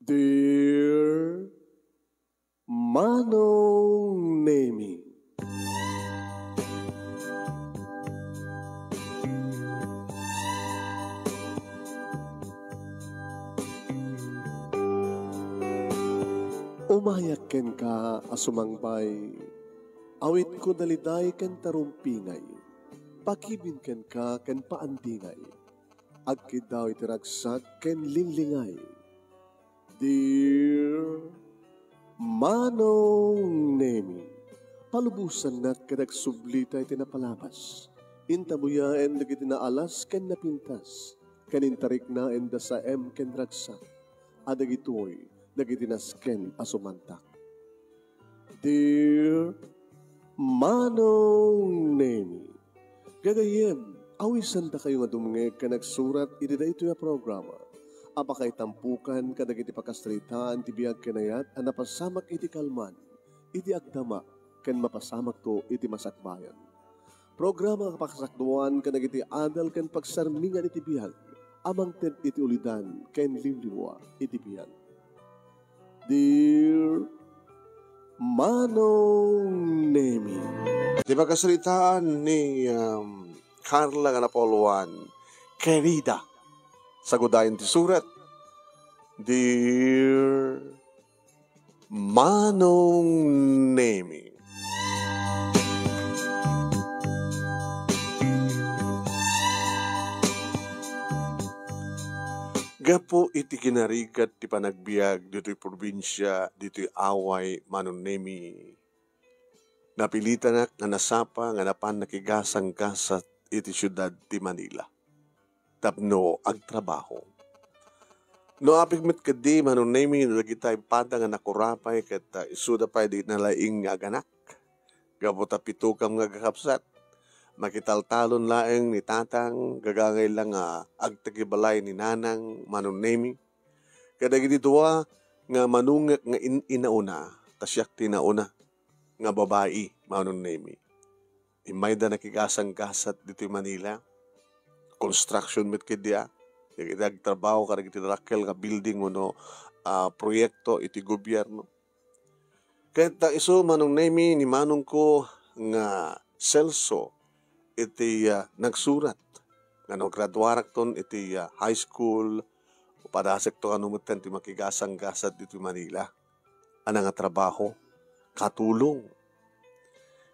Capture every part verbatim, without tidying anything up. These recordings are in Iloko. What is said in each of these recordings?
Dear Manong Nemi. Umayak kenka a sumangbay, awitko daliday ken tarumpingay, pakibin kenka ken paandingay, agkiddaw iti ragsak ken linglingay. Dear Manong Nemi, palubosannak ket agsublita iti napalabas. Intabuyaen dagiti naalas ken napintas, ken intariknaen da saem ken ragsak, a dagitoy dagiti nasken a sumantak. Dear Manong Nemi, gagayyem, awisandakayo nga dumngeg ken agsurat iti daytoy a programa a pakaitampokan kadagiti pakasaritaan ti biag ken ayat a napasamak iti kalman, iti agdama, ken mapasamakto iti masakbayan. Programa a pakasakduan kadagiti adal ken pagsarmingan iti biag a mangted iti ulidan ken liwliwa iti biag. Dear Manong Nemi. Di ba kasaritaan ni, um, Carla nga napauluan, Querida? Sagudayan ti surat, Dear Manong Nemi. Gapu iti kinarigat ti panagbiag ditoy probinsia, ditoy Away, Manong Nemi, napilitanak nga nasapa nga napan nakigasanggasat iti siudad ti Manila tapno agtrabaho. No apik met ketdi, Manong Nemi, no dagita impada nga nakurapay ket, ah, isuda pay di nalaing nga aganak. Gapu ta pitokam nga agkakabsat. Makitaltalon laeng ni tatang, gagangay la nga agtekibalay ni nanang, Manong Nemi. Kadagiti dua nga manungek nga in-inauna, ta siak ti nauna nga babai, Manong Nemi. Immayda nakigasanggasat ditoy Manila. Construction met ketdi, ah. Dagiti agtrabaho kadagiti dakkel nga building wenno, ah, proyekto iti gobierno. Ket, ah, isu, Manong Nemi, ni manongko nga Celso iti, ah, nagsurat nga no graduarakton iti, ah, high school, padasekto kano metten ti makigasanggasat ditoy Manila a nangatrabaho, katulong.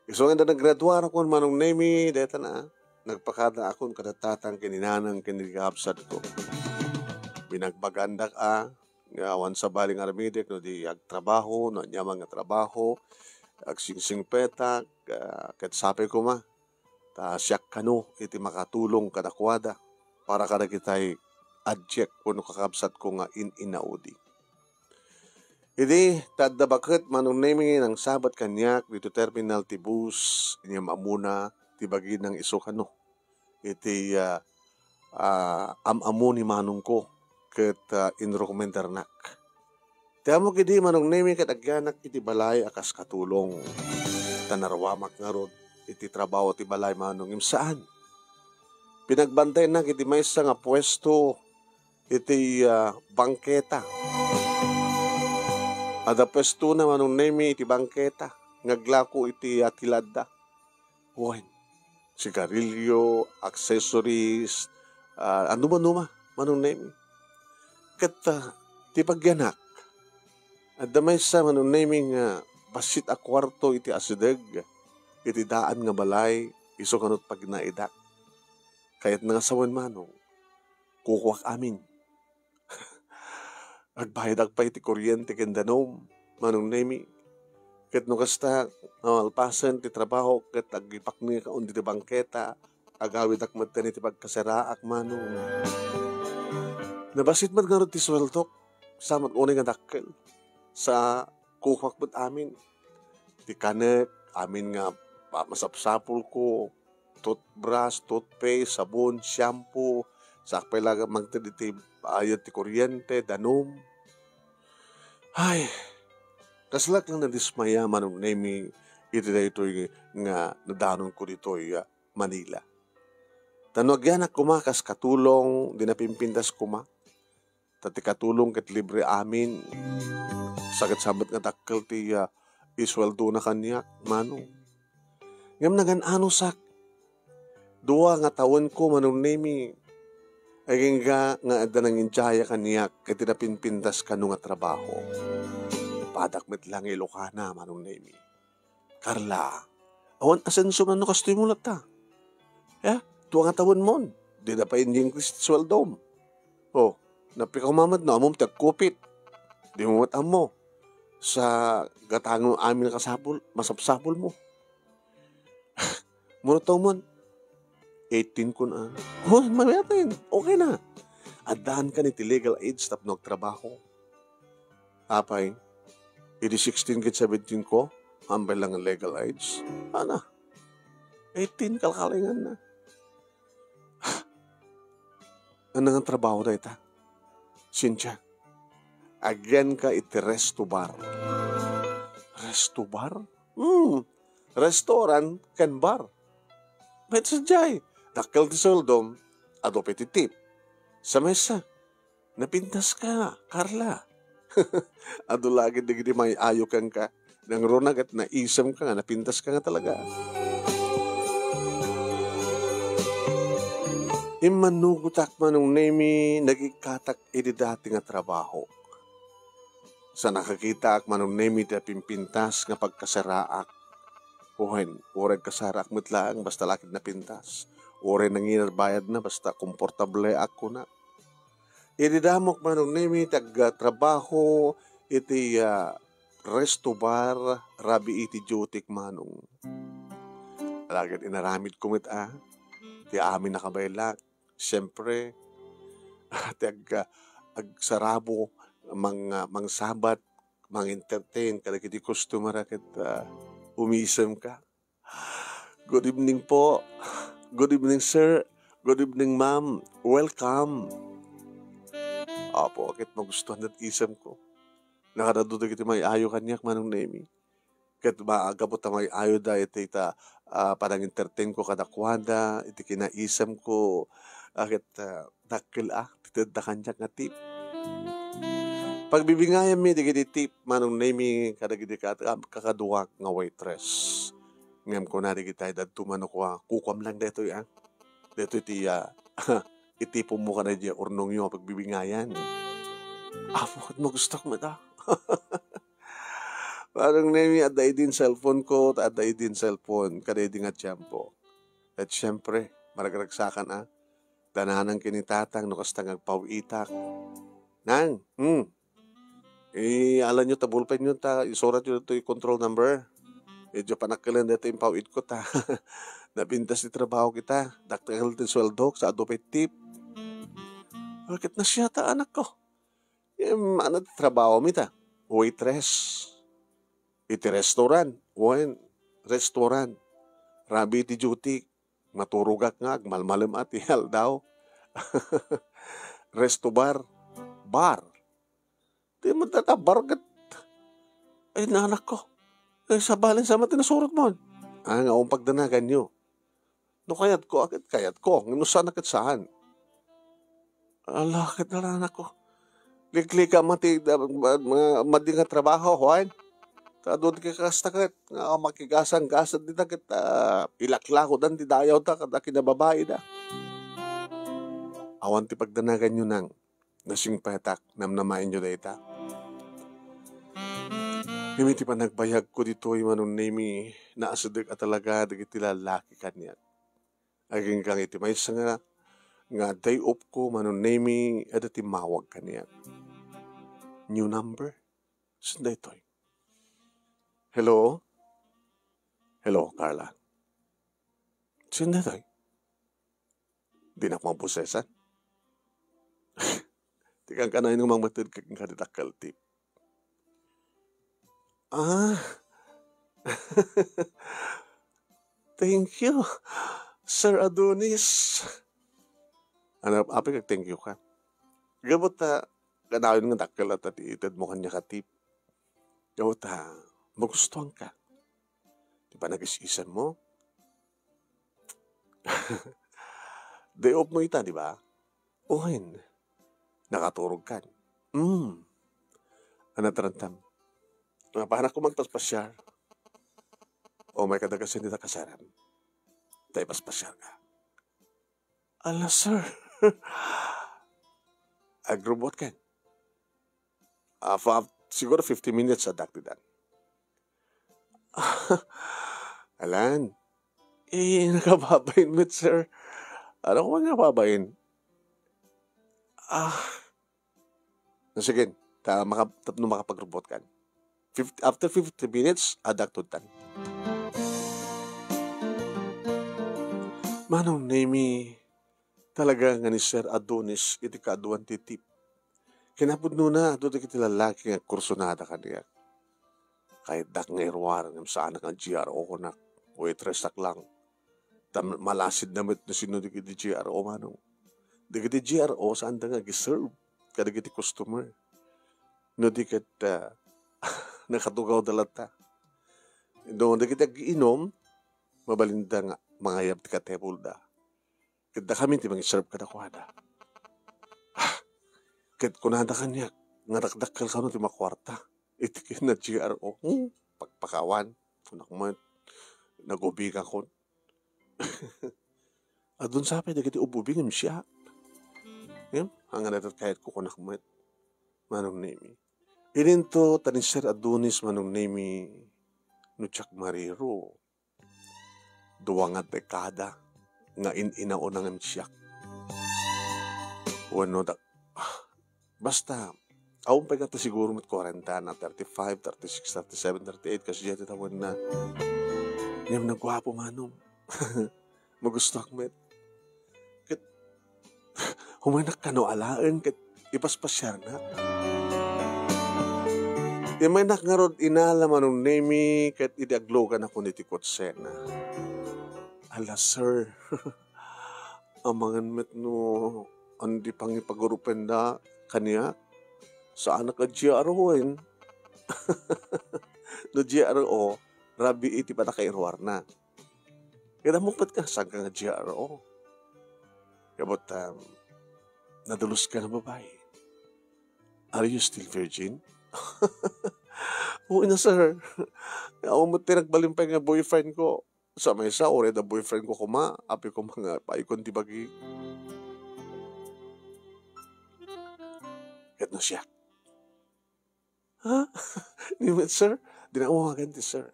Isu nga nagraduarakon, Manong Nemi, dayta na, nagpakadaakon kada tatang ken ni nanang ken ni kakabsatko. Binagbagaandak a, nga awan sabali nga aramidek no di agtrabaho, no ania man nga trabaho, agsingsingpetak, ah, ket sapay koma ta siak kano iti makatulong kadakuada para kadagitay adiak wenno kakabsatko nga in-inaudi. Idi ta adda baket, Manong Nemi, nangsabet kaniak ditoy terminal ti bus, inyam-ammona ti baginang isu kano iti, ah, ah, am-ammo ni manongko ket, ah, inrekomendarnak. Ti ammok idi, Manong Nemi, ket agyanak iti balay a kas katulong. Ta naruamak ngarud iti trabaho ti balay, Manong, ngem saan. Pinagbantaynak iti maysa nga puesto iti, ah, bangketa. Adda puestona, Manong Nemi, iti bangketa nga aglako iti, ah, kiladda. Wen, sigarilyo, accessories, ah, anuma-numa, Manong Nemi. Ket, ah, ti pagyanak, adda maysa, Manong Nemi, nga bassit a kuarto iti asideg iti daan nga balay, isu kanut pagnaidak. Kayatna nga sawen, Manong, kukuak amin. Agbayadak pay ti kuryente ken danum, Manong Nemi. Ket no kasta, namalpasen ti trabaho ket agipaknekon ditoy bangketa, agawidak metten iti pagkaseraak, Manong. Nabassit met ngarud ti sueldok, sa met unay nga dakkel. Sa kukuak met amin. Ti kanek, amin nga pa-, masapsapulko, toothbrush, toothpaste, sabon, shampoo, saak pay la mangted iti bayad ti kuryente, danum. Ay, kaslak lang nadismaya, Manong Nemi, iti daytoy nga nadanonko ditoy, ah, Manila. Ta no agyanak koma kas katulong, di napimpintas koma. ta ti katulong ket libre amin. Sa ket sa met nga dakkel ti, ah, isueldona kaniak, Manong. Ngem nagan-anosak. Dua nga tawenko, Manong Nemi, agingga nga adda nangindiaya kaniak ket ti napinpintas kano nga trabaho. Padak met la nga Ilocana, Manong Nemi. Carla, awan asenso man no kastoy mo latta. Ya, dua nga tawenmon, dina pay inyingkis ti sueldom. Oh, napikaw met no ammom ti agkupit. Dimo met ammo. Sa gatangem amin a kasapul, masapsapulmo. Mano taw man? Eighteen ko na. Oh, mabiatin. Okay na. Addaankan iti legal age tapno agtrabaho. Apay, idi sixteen ket seventeen ko, ambay lang nga legal age. Ana, eighteen kalkalingan na. Ano nga trabaho dayta? Cynthia, agyanka iti resto bar. Resto bar? Hmm, restaurant ken bar. Met sadiay, dakkel ti sueldom, adu pay ti tip. Sa mesa, napintaska, Carla. Adu la gid dagiti may-ayo kenka. Nangruna ket naisemka nga napintaska nga talaga. Immanugotak, Manong Nemi, nagikkatak idi dati nga trabaho. Sa nakakitaak, Manong Nemi, ti napimpintas nga pagkasaraak. Wen, uray kasaraak met laeng, basta la ket napintas. Uray nanginan bayadna, basta komportableak, kuna. Idi damok, Manong Nemi, ti agtrabaho iti, ah, resto bar, rabii ti dutyk, Manong. Ala ket inaramidko met, a, ti amin a kabaelak. Siempre, ti ag-, agsarabo, mang-, mangsabat, mang-entertain kadagiti customer a ket, ah, umisemka. Good evening po. Good evening, sir. Good evening, ma'am. Welcome. Apo, ket magustuhan ti isemko. Nakadadu dagiti may-ayo kaniak, Manong Nemi. Ket ma-, gapu ta may-ayoda iti ta, ah, panang-entertainko kadakuada, iti kinaisemko, a, ket, ah, dakkel a ti tedda kaniak nga tip. Pagbibingayanmi dagiti tip, Manong Nemi, kadagiti kat-, ah, kakaduak nga waitress. Ngem kuna dagiti dadto, Manong, kua, kukuam lang daytoy, a. Daytoy ti, ah, itipon mo kada diay urnongyo a pagbibingayan. Apo, ket magustok met, a. Manong Nemi, adda idin cellphone ko, ta adda idin cellphone, kada idi nga tiempo. Ket siempre, maragragsakan, a. Dananang ken ni tatang no kasta nga agpaw-itak. Nang, hmm. Iyalanyo ta bulpenyo ta isuratyo ditoy control number. Idiay panakkelen daytoy impaw-itko ta napintas ti trabaho kita. Dakkel ti sueldok sa adu pay tip. Ket nasiata, anakko. Em, ano ti trabahomi ta? Waitress. Iti restaurant. Wen, restaurant. Rabii ti duty. Maturogak nga agmalmalem a ti aldaw. Resto bar. Bar. Di mo data bar ket. Ay, nanakko. Ay, sabalen sa mati nasurot mo. Ah, nga umpag danaganyo. No kayat ko, agit kayat ko. Ngem no saan, agit saan. Ala, ket nanakko. Liklika mati, da-, ma-, ma-, madi nga trabaho, Juan. Ta adu ti kakasta ket, nga makigasang-gasat dita ket, ah, ilaklakodan ti dayawda kada kinababaida. Awan ti pagdanaganyo nang, nasingpetak, namnamaenyo dayta. Ngem iti panagbayagko ditoy, Manong Nemi, naasideg a talaga dagiti lallaki kaniak. Agingga iti maysa nga, nga day off ko, Manong Nemi, adda timmawag kaniak. New number? Saan daytoy? Hello? Hello, Carla. Saan daytoy? Dinak mabusesan. Ti kankanayon nga mangmated ken kadi dakkel ti. Ah. Thank you, Sir Adonis. Ano, apay kag thank you ka? Gapu ta, kanayon nga dakkel a ti itedmo kaniak a tip. Gapu ta, magustuhan ka. Di ba nagis-isan mo? Day off mo ita, di ba? Wen, nakaturog kan. Hmm. Ania ti rantang? Mapanak koma agpaspasiar. O, may kadagasen dita kasaram. Ta ipaspasiarka. Ala, sir. Agrubbuatkan. Ah, fa-, siguro fifty minutes, addak ditan. Alan. Eh, nakababain met, sir. Ania koma nga babain? Ah, no, sige, ta maka-, tapno makapagrubbuatkan. Fifty, after fifty minutes, addak ditan. Manong Nemi, talaga nga ni Sir Adonis iti kaaduan ti tip. Kinapudnona, adu dagiti lallaki nga agkursunada kaniak. Kayatdak nga iruar ngem saanak nga G R O kunak, waitress-ak lang. Ta malasidna met no sino dagiti G R O, manong. Dagiti G R O, saanda nga agiserve kadagiti customer. No di ket, ah, nakatugawda latta. No dagiti agiinom, mabalinda nga mangayab ti katebulda. Ket dakami ti mangiserve kadakuada. Ket kunada kaniak nga dakdakkel kano ti makuarta iti kinna-G R O. Hmm, pagpakawan, kunak met, nagubingakon. Adun sa pay dagiti ub-ubing ngem siak. Ngem, ania dayta kayatko, kunak met, Manong Nemi. Idinto ta ni Sir Adonis, Manong Nemi, no diak mariro, dua nga dekada nga in-inauna ngem siak. Wenno da-, ah, basta, awan pay ngata siguro met kuarenta na, thirty-five, thirty-six, thirty-seven, thirty-eight, kas diay ti tawenna. Ngem naguapo, manong. Magustoak met. Ket umaynak kano alaen ket ipaspasiarnak. Immaynak ngarud inala, Manong Nemi, ket idi agluganakon iti kotsena. Ala, sir. Amangan met no andi pangipagurupenda kaniak. Saanak a G R O-en. No G R O, rabii ti pannakairuarna. Ket ammok met nga saanka nga G R O. Ket, um, nadaloska nga babai. Are you still virgin? Wen a, sir. Awan met ti nagbalin pay nga boyfriend ko. Sa maysa, uray adda boyfriend ko koma, apay koma nga paikon ti bagi. Ket no siak? Ha? Ni met, sir? Dina awagan ti sir.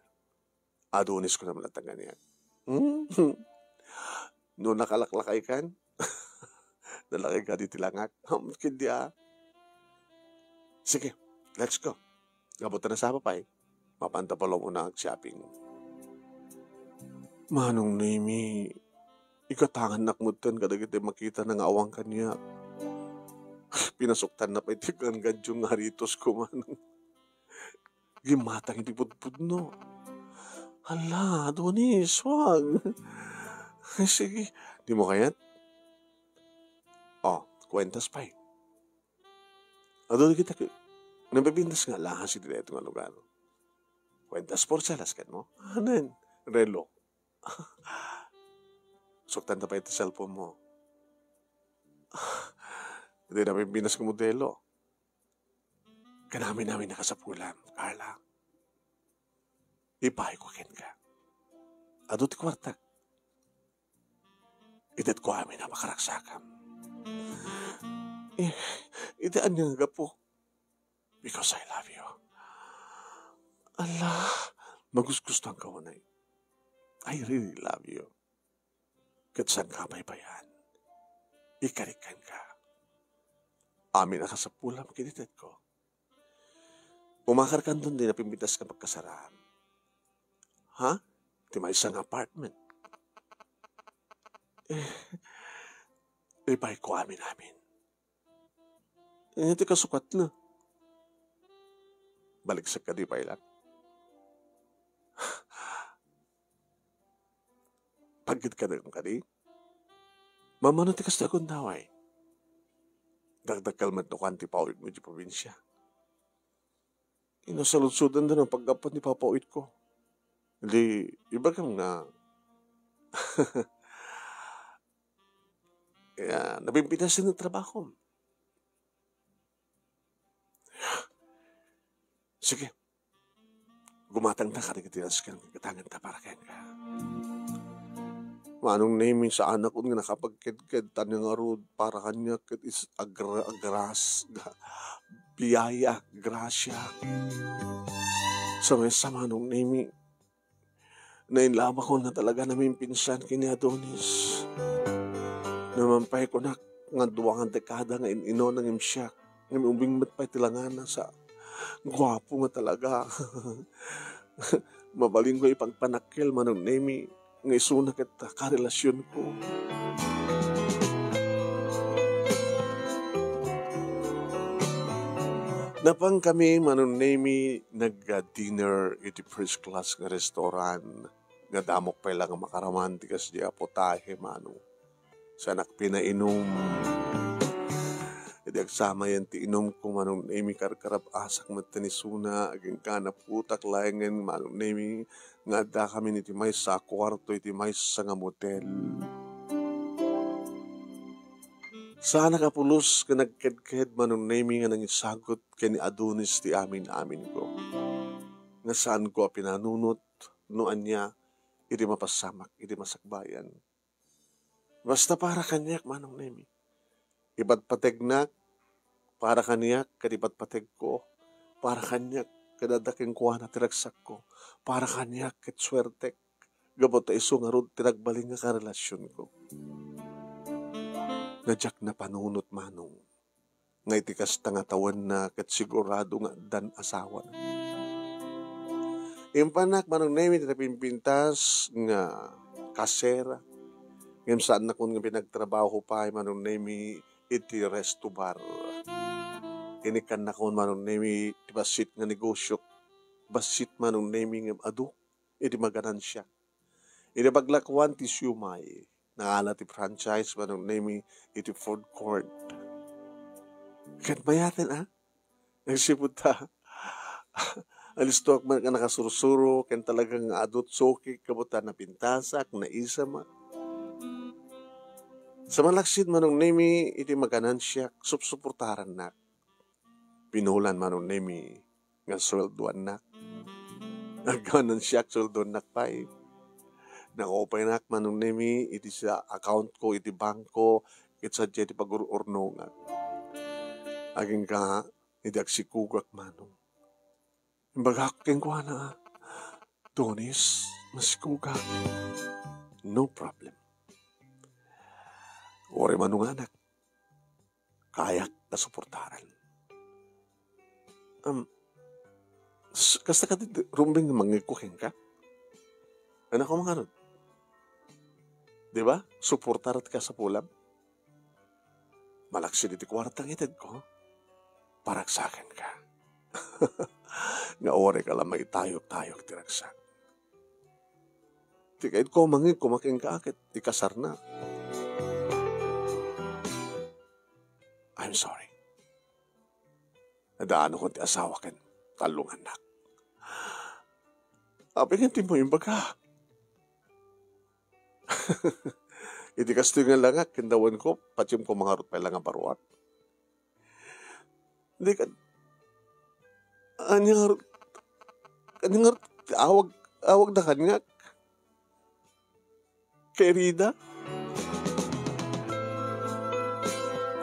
Adonis ko naman at tanganian. Hmm? No nakalaklakay kan? Nalakay ka di ti langak. Ham, kindi, ah. Sige, let's go. Gapu ta nasapa pay, mapanta pa laeng una ag-shopping. Manong Nemi, ikatangannak metten kadagiti makitana nga awan kaniak. Pinasuktanna pay ti ganggandio nga aritos ko, manong. Gimmatang iti pudpudno. Hala, Adonis, wag. Ay, sige. Di mo kayat? Oh, kuentas pay. Adu dagiti napipintas nga alahas iti daytoy nga lugar. Kuentas porselas ket mo? Anen? Relo. Suktanta pay ti cellphone mo. Iti napipintas nga modelo. Kanamin-amin a kasapulam, Carla. Ipaay ko kenka. Adu ti kuartak. Itedko amin a makaragsakam. Eh, iti ania nga gapu? Because I love you. Ala, magusgustoanka unay. I really love you. Ket saanka a baybay-an. Ikarikkanka. Amin a kasapulam ket itedko. Umakarkanton ti napimpitas nga pagkasaraan. Ha? Ti maysa nga apartment. Eh, ipaayko amin-amin. Ania ti kasukatna? Baliksek kadi pay laeng. Pagid ka dayon kadi? Mamano ti kastoy a gundaway? Dakdakkel met no kuan ti pawitmo idiay probinsia. Inasaludsodanda no paggapuan ti pawpawitko. Di, ibagam nga, ya, napimpintas ti trabahom. Sige, gumatangta kadagiti nasken nga igatanganta para kenka. Manong Nemi, saanakon nga nakapagkedked ta ngarud para kaniak ket is-, agra-, agras-, ga-, biyaya, grasya. Sa maysa, Manong Nemi, nainlabakon nga talaga naminpinsan ken ni Adonis. Naman pay kunak nga dua nga dekada nga in-inuna ngem siak, ngem ubing met pay ti langana sa guapo nga talaga. Mabalinko ipagpanakkel, Manong Nemi, nga isuna ket karelasionko. Napankami, Manong Nemi, nag-dinner iti first class nga restaurant. Nga damok pay la nga makaraman ti kasdiay a putahe, Manong. Saanak pinainum. Idi agsamayen ti inumko, Manong Nemi, karkarab-asak met ti nisuna, agingga naputak laengen, Manong Nemi, nga addakamin iti maysa a kuarto iti maysa nga motel. Saanak a pulos nga nagkedked, Manong Nemi, nga nangisagut ken ni Adonis ti amin-aminko. Nga saanko a pinanunot no ania iti mapasamak iti masakbayan. Basta para kaniak, Manong Nemi. Ipatpategnak para kaniak ket ipatpategko para kaniak ket adda kenkuana ti ragsakko. Para kaniak ket suertek gapu ta isu ngarud ti nagbalin nga karelasionko. Nga diak napanunot, Manong, nga iti kasta nga tawenna ket sigurado nga addan asawana. Impannak, Manong Nemi, iti napimpintas nga kasera. Ngem saannakon nga pinagtrabaho pay, Manong Nemi, iti resto bar. Inikkannakon, Manong Nemi, ti bassit nga negosio. Bassit, Manong Nemi, ngem adu iti maganansiak. Iti paglakuan ti siomai, naala ti franchise, Manong Nemi, iti food court. Ket mayaten, a? Nagsipud ta alistoak met nga nakasursuro ken talaga nga adu ti sukik gapu ta napintasak, naisamak. Sa malaksid, Manong Nemi, iti maganansiak, supsuportarannak. Pinulan, Manong Nemi, nga sueldoannak. Agganansiak, sueldoannak pay. Nangupaynak, Manong Nemi, iti sa accountko iti bangko, ket sadiay ti pagur-urnongak. Agingga, idi agsikugak, Manong, imbagak kenkuana, "Donis, masikugak." "No problem. Uray, Manong, anak, kayak nga suportaran." Um, s-, kasta kadi, Rumbeng, nga mangngegko kenka? Anak ko, mangarud. Di ba? Suportar ti kasapulam. Malaksid iti kuarta nga itedko, paragsakenka. Nga uray ka la maitayok-tayok ti ragsak. Ti kaidko, mangngegko kenka ket ikasarna. I'm sorry. Nadaanokon ti asawa ken tallongannak. Apay ngem ti imbaga? Iti kastoy nga langak ken dawenko, patiemko mangarud pay la nga baruak. Di ka, ania ngarud, ania ngarud ti awag, awagda kaniak? Querida?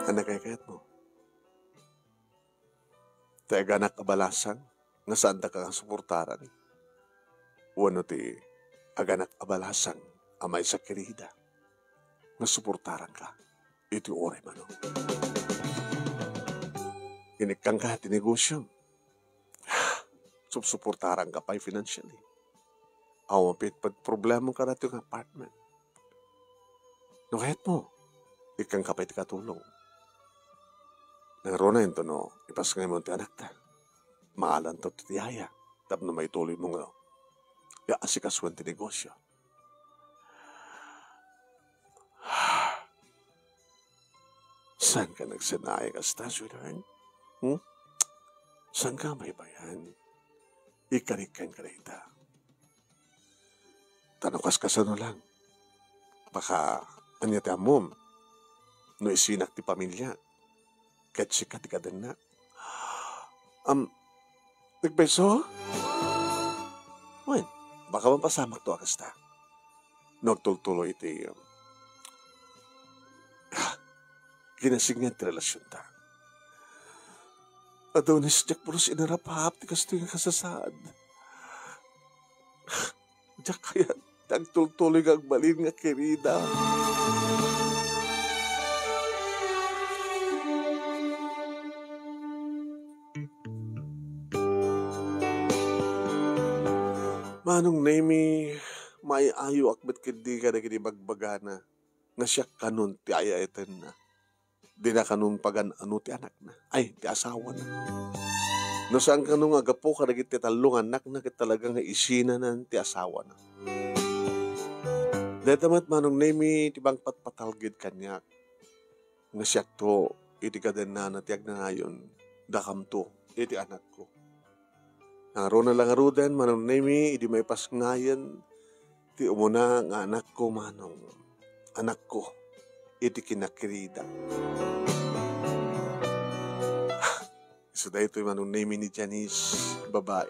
Ania kaykayatmo? Ti aganak a balasang nga saandaka nga suportaran? Wenno ti aganak a balasang a maysa, querida, nga suportaranka iti uray, Manong? Inikkanka ti negosio. Supsuportaranka pay financially. Awan pay pagproblemam kadatoy nga apartment. No kayatmo, ikkanka pay ti katulong. Nangruna intono ipasngaymo ti anakta. Maalanto ti yaya tapno maituloymo nga aasikasoen ti negosio. Saanka nagsennaay kasta, sweetheart? Hmm? Saanka mabaybayan? Ikkan-ikkanka dayta. Ta no kas-, kasano lang, baka ania ti ammom no isinak ti pamilia ket sika ti kadenna. Am, nagpayso? Wen, baka mapasamakto a kasta. No agtultuloy iti, um, kinasignged ti relasionta. Adonis, diak pulos inarap-arap ti kastoy nga kasasaad. Diak kayat ti agtultuloy nga agbalin nga kirida. Manong Nemi, maay-ayoak met ketdi kadagiti bagbagana nga siak kanon ti ay-ayatenna. Dina kanon pagan-ano ti anakna, ay, ti asawana. No saan kano nga aggapu kadagiti tallo nga annakna, ket talaga nga isinanan ti asawana. Dayta met, Manong Nemi, ti mangpatpatalged kaniak nga siakto iti kadennana ti agnanayon, dakamto iti anakko. Nangruna la ngaruden, Manong Nemi, idi maipasngayen ti umuna nga anakko, Manong. Anakko iti kinakirida. Isu daytoy, Manong Nemi, ni Janice, babai.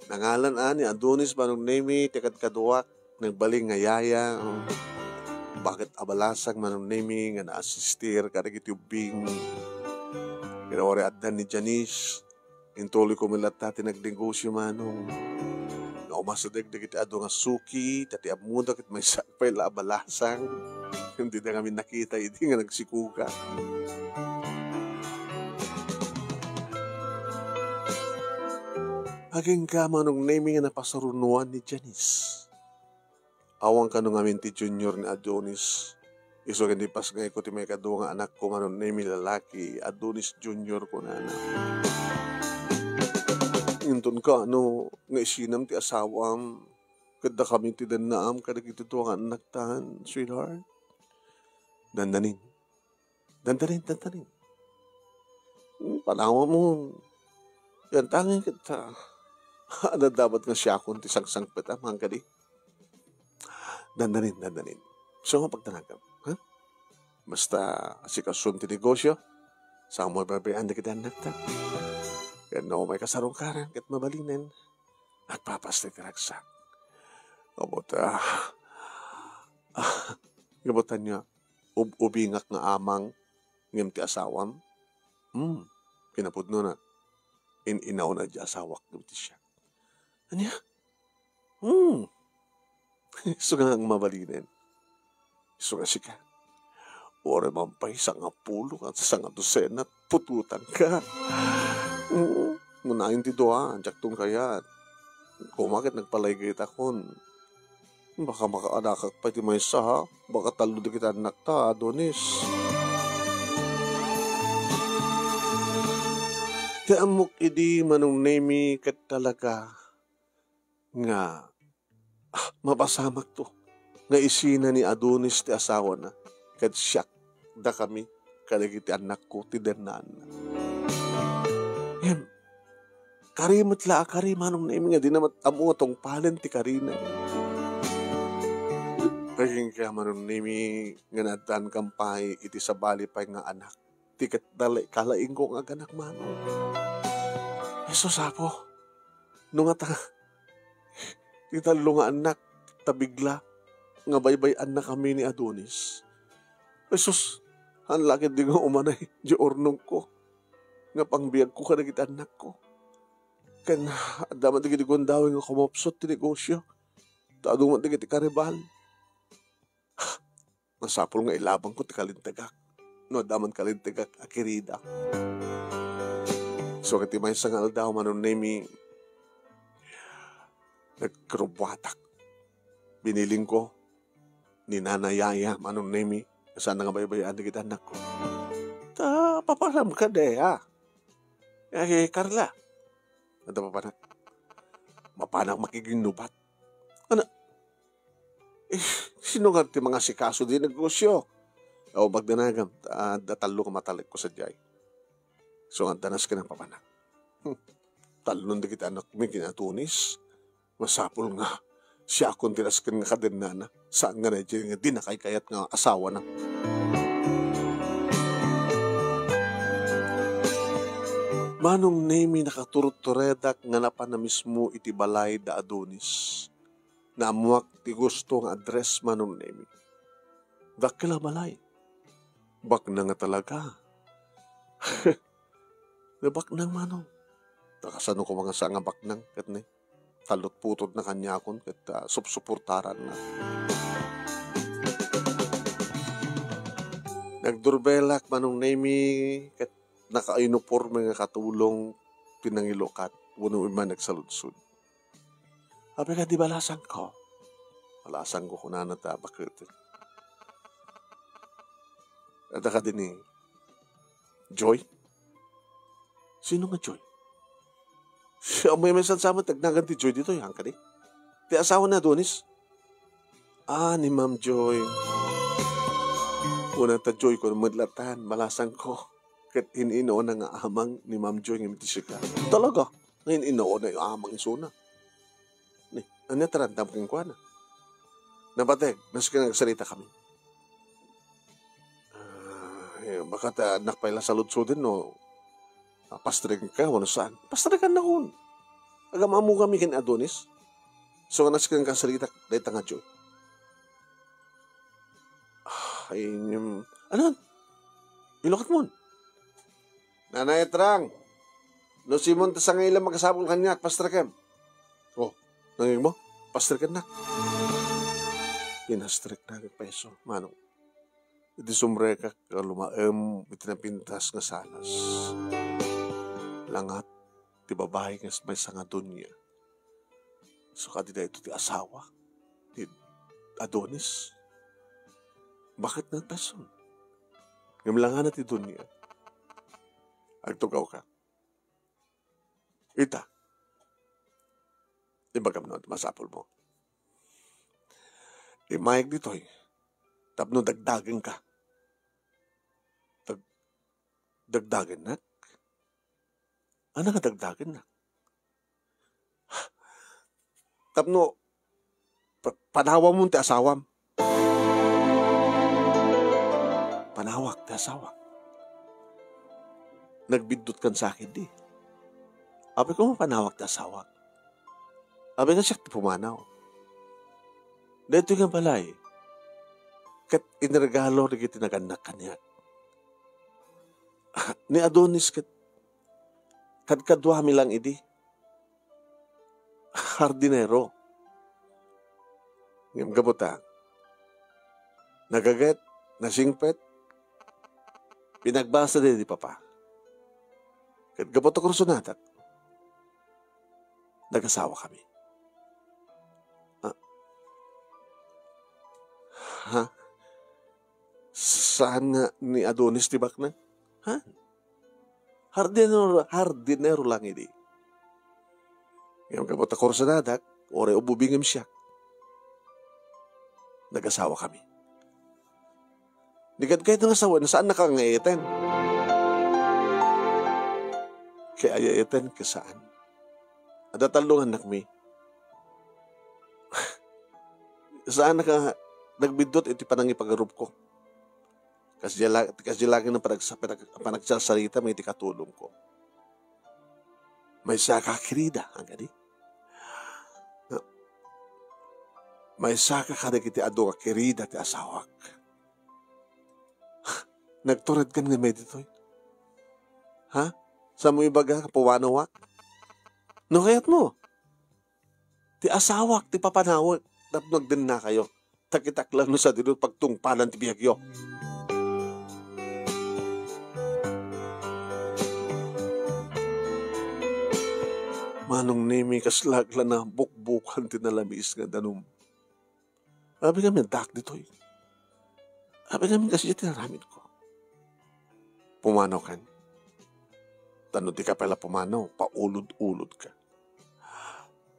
Nangalan a ni Adonis, Manong Nemi, ti kadkaduak, nagbalin nga yaya. Bakit abalasang, Manong Nemi, nga naasistir kadagiti ubbing? Pero uri adda ni Janice, intuloy ko met latta ti nagnegosio, Manong. Naumasideg dagiti adu nga suki, ta ti ammoda ket maysa pay la a balasang. Dida ngamin nakita idi nga nagsikuga. Agingga, Manong Nemi, nga napasarunoan ni Janice. Awan kano ngamin ti junior ni Adonis. Isu ket ipasngayko ti maikadua nga anakko, Manong Nemi, lalaki, Adonis Junior, kunana. Inton kano nga isinam ti asawam, ket dakami ti dennaam kadagiti dua nga annaktan, sweetheart. Dandanin. Dandanin, dandanin. Hmm, panawamon. Yan tangin ket, ah, adda dapat nga siakon ti sangsangpet a mangkadi. Dandanin, dandanin. So, nga pagtanagam, ha? Basta, asikasom ti negosio, sa mo babayaan dagiti annakta. Ken no, may kasarungkaran, ket mabalinen, agpapasta ti ragsak. Abot, ah, ah, gabutan niya, ub-ubingak nga amang, ngem ti asawam? Hmm, kinapudnona, in-inawna ti asawak, gabuti siya. Ania? Hmm. Isu nga ang mabalinen. Isu nga sika. Uray man pay sangapulo ken sangadusena, putotanka. Oo, manayon ti dua, diakton kayat. Koma ket nagpalaygaytakon. Baka makaadakak pay ti maysa, ha? Baka tallo dagiti annakta, Adonis. Ti ammok idi, Manong Nemi, ket talaga nga, ah, mapasamakto nga isina ni Adonis ti asawana, ket siak, dakami, kadagiti annakko ti dennaanna. Ngem, kari met la a kari, Manong Nemi, nga dina met ammo nga tungpalen ti karina. Agingga, Manong Nemi, nga naaddankam pay iti sabali pay nga anak. Ti ket dala-, kalaingko nga aganak, Manong. Jesus, Apo, no ngata, ti tallo nga annak, tabigla, nga baybay-annakami ni Adonis. Jesus, haan la ketdi nga umanay, di urnongko, nga pangbiagko kadagiti annakko. Ken, adda man dagiti gundaway nga kumupsot ti negosio, ta adu man dagiti karibal. Masapul nga ilabangko ti kalintegak no adda man kalintegak a kirida. So, ket ti maysa nga aldaw, Manong Nemi, nagkurubbuatak. Binilingko ni Nana Yaya, Manong Nemi, saan nga baybay-an dagiti annakko. Ta, papanam kadi, a? Ay, Carla. Adda papanak. Mapanak makiginnubat. Ano? Eh, sino nga ti mangasikaso di negosyo? O, magdanagam, adda tallo nga matalekko sadiay. So, adda nasken a papanak. Hmm. Talnon dagiti annakmi ken ni Adonis. Masapul nga siakon ti nasken nga kadennana. Saan nga daydiay nga di nakaykayat nga asawana. Manong Nemi, nakaturturedak nga napan a mismo iti balay da Adonis. Naammuak ti gusto nga address, Manong Nemi. Dakkel a balay. Baknang nga talaga. Nabaknang, Manong. Ta kasano koma nga saan nga baknang, ket ni? Talutputodna kaniakon ket, ah, supsuportaranna. Nagdurbelak, Manong Nemi, ket naka-uniforme nga katulong ti nangilukat wenno immay nagsaludsod. Apay kadi balasangko? Balasangko, kunana ta baket. Adda kadi ni Joy? Sino nga Joy? Siya, may, may sansamat nagnagan ti Joy ditoy, han kadi? Ti asawa ni Adonis? Ah, ni Ma'am Joy. Kuna ta Joy, kuna met latan, balasangko. Ket in-inuna nga amang ni Ma'am Joy ngem ti sika. Talaga? Nga in-inuna nga amang isuna. Ni, ania ti randam kenkuana? Napateg, nasken nga agsarita kami. Ah, eh, baka ta, adnak pay la saludsoden no, ah, pastreken ka, wenno saan. Pastreken nakon. Agam-ammo kami ken Adonis. So, nga nasken nga agsarita, dayta nga Joy. Ah, ay, um, ano? Ilukat mo? Nanay Trang, no Simon ta sangailam makasapul kaniak, pastreken. Oh, nanging mo? Pastreken na. Pinastreknak, peso, Manong. Iti sumrekak nga lumaem iti napintas nga sanas. Langat ti babai nga maysa nga dunia. So, kadi daytoy ti asawa ti Adonis? Bakit nga peso? Ngem langana ti dunia. Agtugawka. Ita, ibagam no, masapulmo. Immayeg ditoy tapno dagdagenka. Dag-, dagdagennak? Ania nga dagdagennak? Tapno pa-, panawamon ti asawam. Panawak ti asawak. Nagbiddutkan sa akin di. Apay koma panawak ti asawak. Apay nga siak ti pumanaw. Daytoy nga balay, ket inregalo dagiti nagannak kaniak. Ni Adonis ket kadkaduami lang idi. Hardinero. Ngem gapu ta, nagaget, nasingpet, pinagbasa daydi papa. Ket gapu ta kursonadak, nagasawa kami. Ah. Ha? Saan nga ni Adonis ti baknang? Ha? Hardinero, hardinero lang idi. Ngem gapu ta kursonadak, uray ububingem siak. Nagasawa kami. Di kad kayat nga sawen, saan na ka nga eten? Kay ay eten, kay saan? Adda tallo nga annakmi. Saan na ka nagbiddut iti panangipagarupko? Kasdiay la-, kasdiay laeng nga panagsa-, panag-, panagsarsarita iti katulongko. Maysa ka kerida, agadi? Maysa ka kadagiti adu nga kerida ti asawak. Nagturedkan nga may ditoy. Ha? Saan mo ibaga, pumanawak? No kayat mo, ti asawak ti papanawek tapno agdennakayo. Ta kitak lang no sadino pagtungpalan ti biagyo. Manong Nemi, kasla agla na bukbukan ti nalamiis nga danum. Abi kami, addaak ditoy. Abi kami, kasdiay ti aramidko. Pumanaw kan. Ta no di ka pala pumanaw, paulod-ulod ka.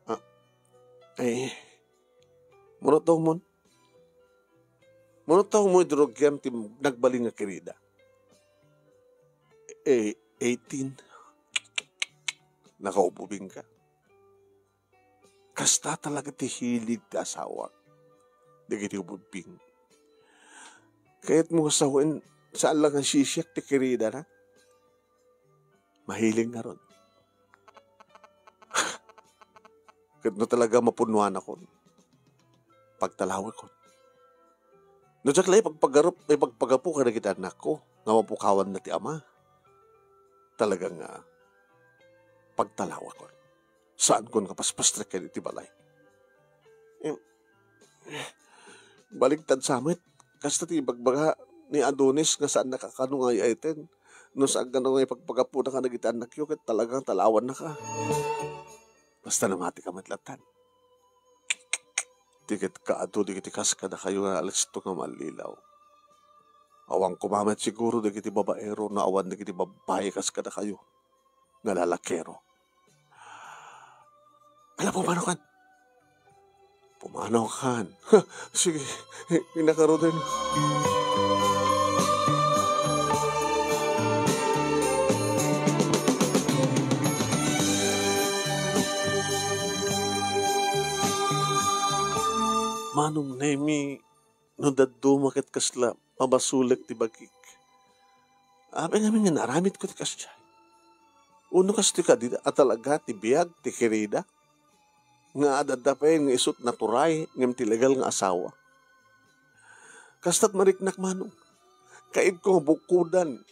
Ah, eh, mano taw mon? Mano taw mo idrugyam ti nagbalin nga kerida? Eh, eighteen. Nakaububing ka. Kasta talaga ti hilig ti asawak dagiti ububing. Kayat mo nga sawen, saan lang nga sisiak ti keridana? Mahiling ngarud. Ket no talaga mapunnoanakon, pagtalawekon. No diak la ipagpagarup-, ipagpagapu kadagiti annakko nga mapukawanna ti ama, talaga nga pagtalawekon. Saankon nga paspastrek iti balay. Em, Baligtad sa met, kasta ti ibagbaga ni Adonis nga saannaka kano nga ay-ayten. No saan kano nga ipagpagapuna kadagiti annakyo ket talagang talawannaka. Basta namatika met lattan. Ti ket kaadu dagiti kas kadakayo nga alisto nga mallilaw. Awan koma met siguro dagiti babaero no awan dagiti babbai kas kadakayo nga lalakero. Ala, pumanaw kan. Pumanaw kan. Sige, i-, inakaroden. Manong Nemi, no dadduma ket kasla, mabasolek ti bagik. Apay ngamin nga naaramidko ti kasdiay? Uno kastoy kadi a talaga ti biag ti kirida? Nga adda pay nga isut naturay ngem ti legal nga asawa? Kasta't mariknak, Manong. Kayatko nga bukodan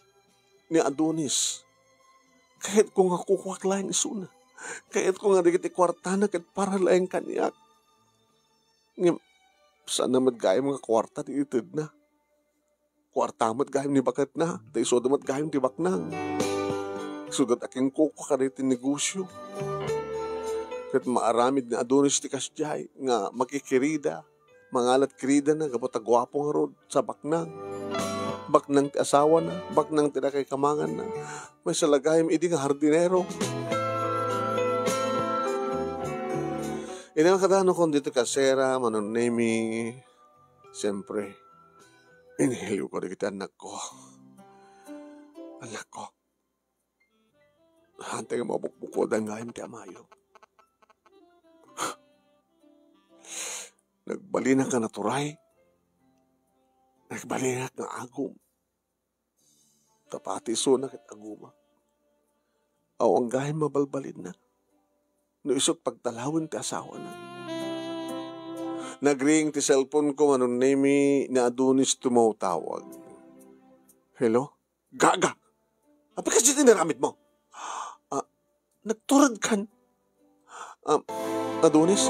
ni Adonis. Kayatko nga kukuak laeng isuna. Kayatko nga dagiti kuartana ket para laeng kaniak. Ngem, saan met gayam nga kuarta ti itedna. Kuarta met gayam ni baketna, ta isuda met gayam ti baknang. Isuda ti akinkukua kadagiti negosio. Ket maaramid ni Adonis ti kasdiay nga makikirida, mangalat kiridana gapu ta guapo ngarud sa baknang. Baknang ti asawana, baknang ti nakikamanganna. Maysa la gayam idi nga hardinero. Idi nga kadano kon ditoy kasera, Manong Nemi, siyempre, iniliwko dagiti annakko. Annakko, haantay nga mabukbukodan gayam ti amayo. Nagbalinak nga naturay. Nagbalinak nga agum. Ta pati isuna ket aguma. Awan gayam mabalbalinna. No isu't pagtalawen ti asawana. Nagring ti cellphone ko, Manong Nemi, ni Adonis tumawtawag. Hello? Gaga! Apay kasdiay ti inaramidmo? Ah, nagturedkan. Ah, Adonis,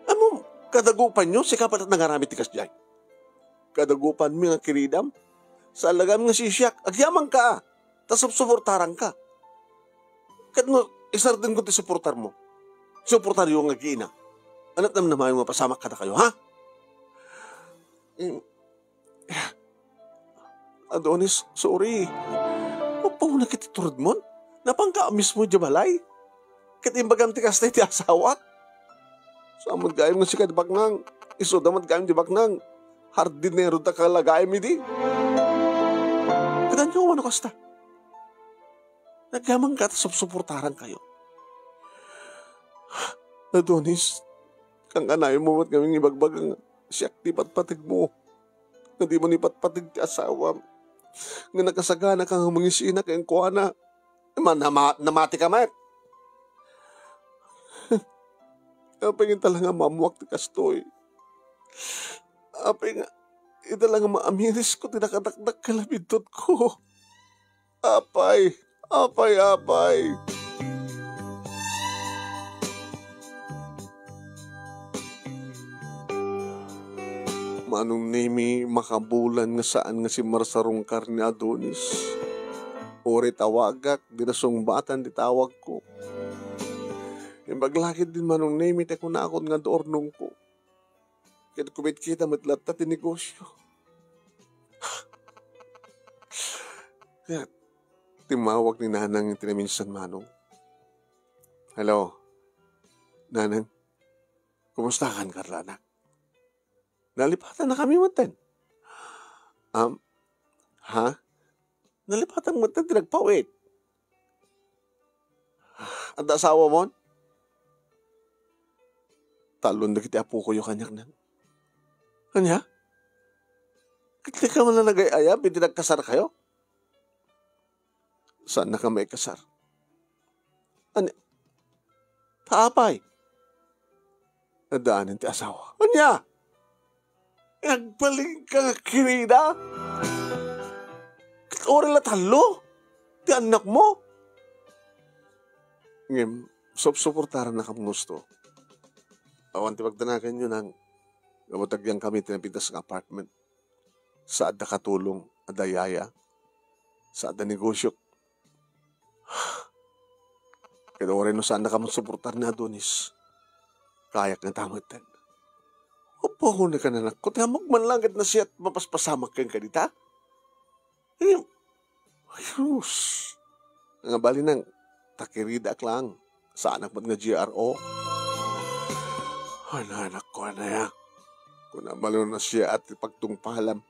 ammom, kadagupanyo, sika pay la't nangaramid ti kasdiay. Kadagupanmi nga kiridam, saan la gayam nga sisiak, agyamanka, ta supsuportaranka. Ket no, isardengko ti suportarmo, suportaryo nga agiina. Ania't namnamayo nga mapasamak kadakayo, ha? Em, Adonis, sorry. Mapauna ket ti turedmon. Napanka mismo idiay balay. Ket imbagam ti kasta iti asawak. Saan met gayam nga sika ti baknang. Isuda met gayam ti baknang. Hardinero ta kala gayam idi. Ket ania a kasta? Nagyamanka ta supsuportarankayo. Adonis, kan-kanayonmo met ngamin nga ibagbaga nga siak ti patpategmo. Nga dimo ni patpateg ti asawam. Nga nakasaganaka nga mangisina kenkuana. Ma-, nama-, namatika met. Apay nga ita la nga maammoak ti kastoy? Apay nga ita la nga maamirisko ti nakadakdakkel a bidutko? Apay, apay, apay. Manong Nemi, makabulan nga saan nga simmarsarungkar ni Adonis. Uray tawagak, dina sungbatan ti tawagko. Imbag la ketdin, Manong Nemi, ti kunakon nga adu urnongko. Ket kumitkita met latta ti negosio. Ket timmawag ni Nanang iti naminsan, Manong. Hello, Nanang. Kumustakan, Carla, anak? Nalipatannakami metten. Am, ha? Nalipatanka metten ti nagpaw-it. Adda asawamon? Talon dagiti apokoyo kaniak, Nang. Ania? Ket dika man la nagay-ayab idi nagkasarkayo? Saannaka maikasar. Ania? Ta apay? Addaanen ti asawa. Ania? Agbalinka nga kirida? Ket uray la tallo ti annakmo? Ngem, supsuportarannakam gusto. Awan ti pagdanaganyo, nang, gapu ta agyankami ti napintas nga apartment. Saadda katulong, adda yaya. Saadda negosio. Ket uray no saannaka met suportar ni Adonis, kayak nga ta metten. Apo, kunam, anakko, ti ammok man lang ket nasayaat mapaspasamak kenka dita. Ay, ayos. Nga bali nang, ta kiridaak lang. Saanak met nga G R O. Ay, anakko, anaya. Kunam, bali no nasayaat ti pagtungpalam.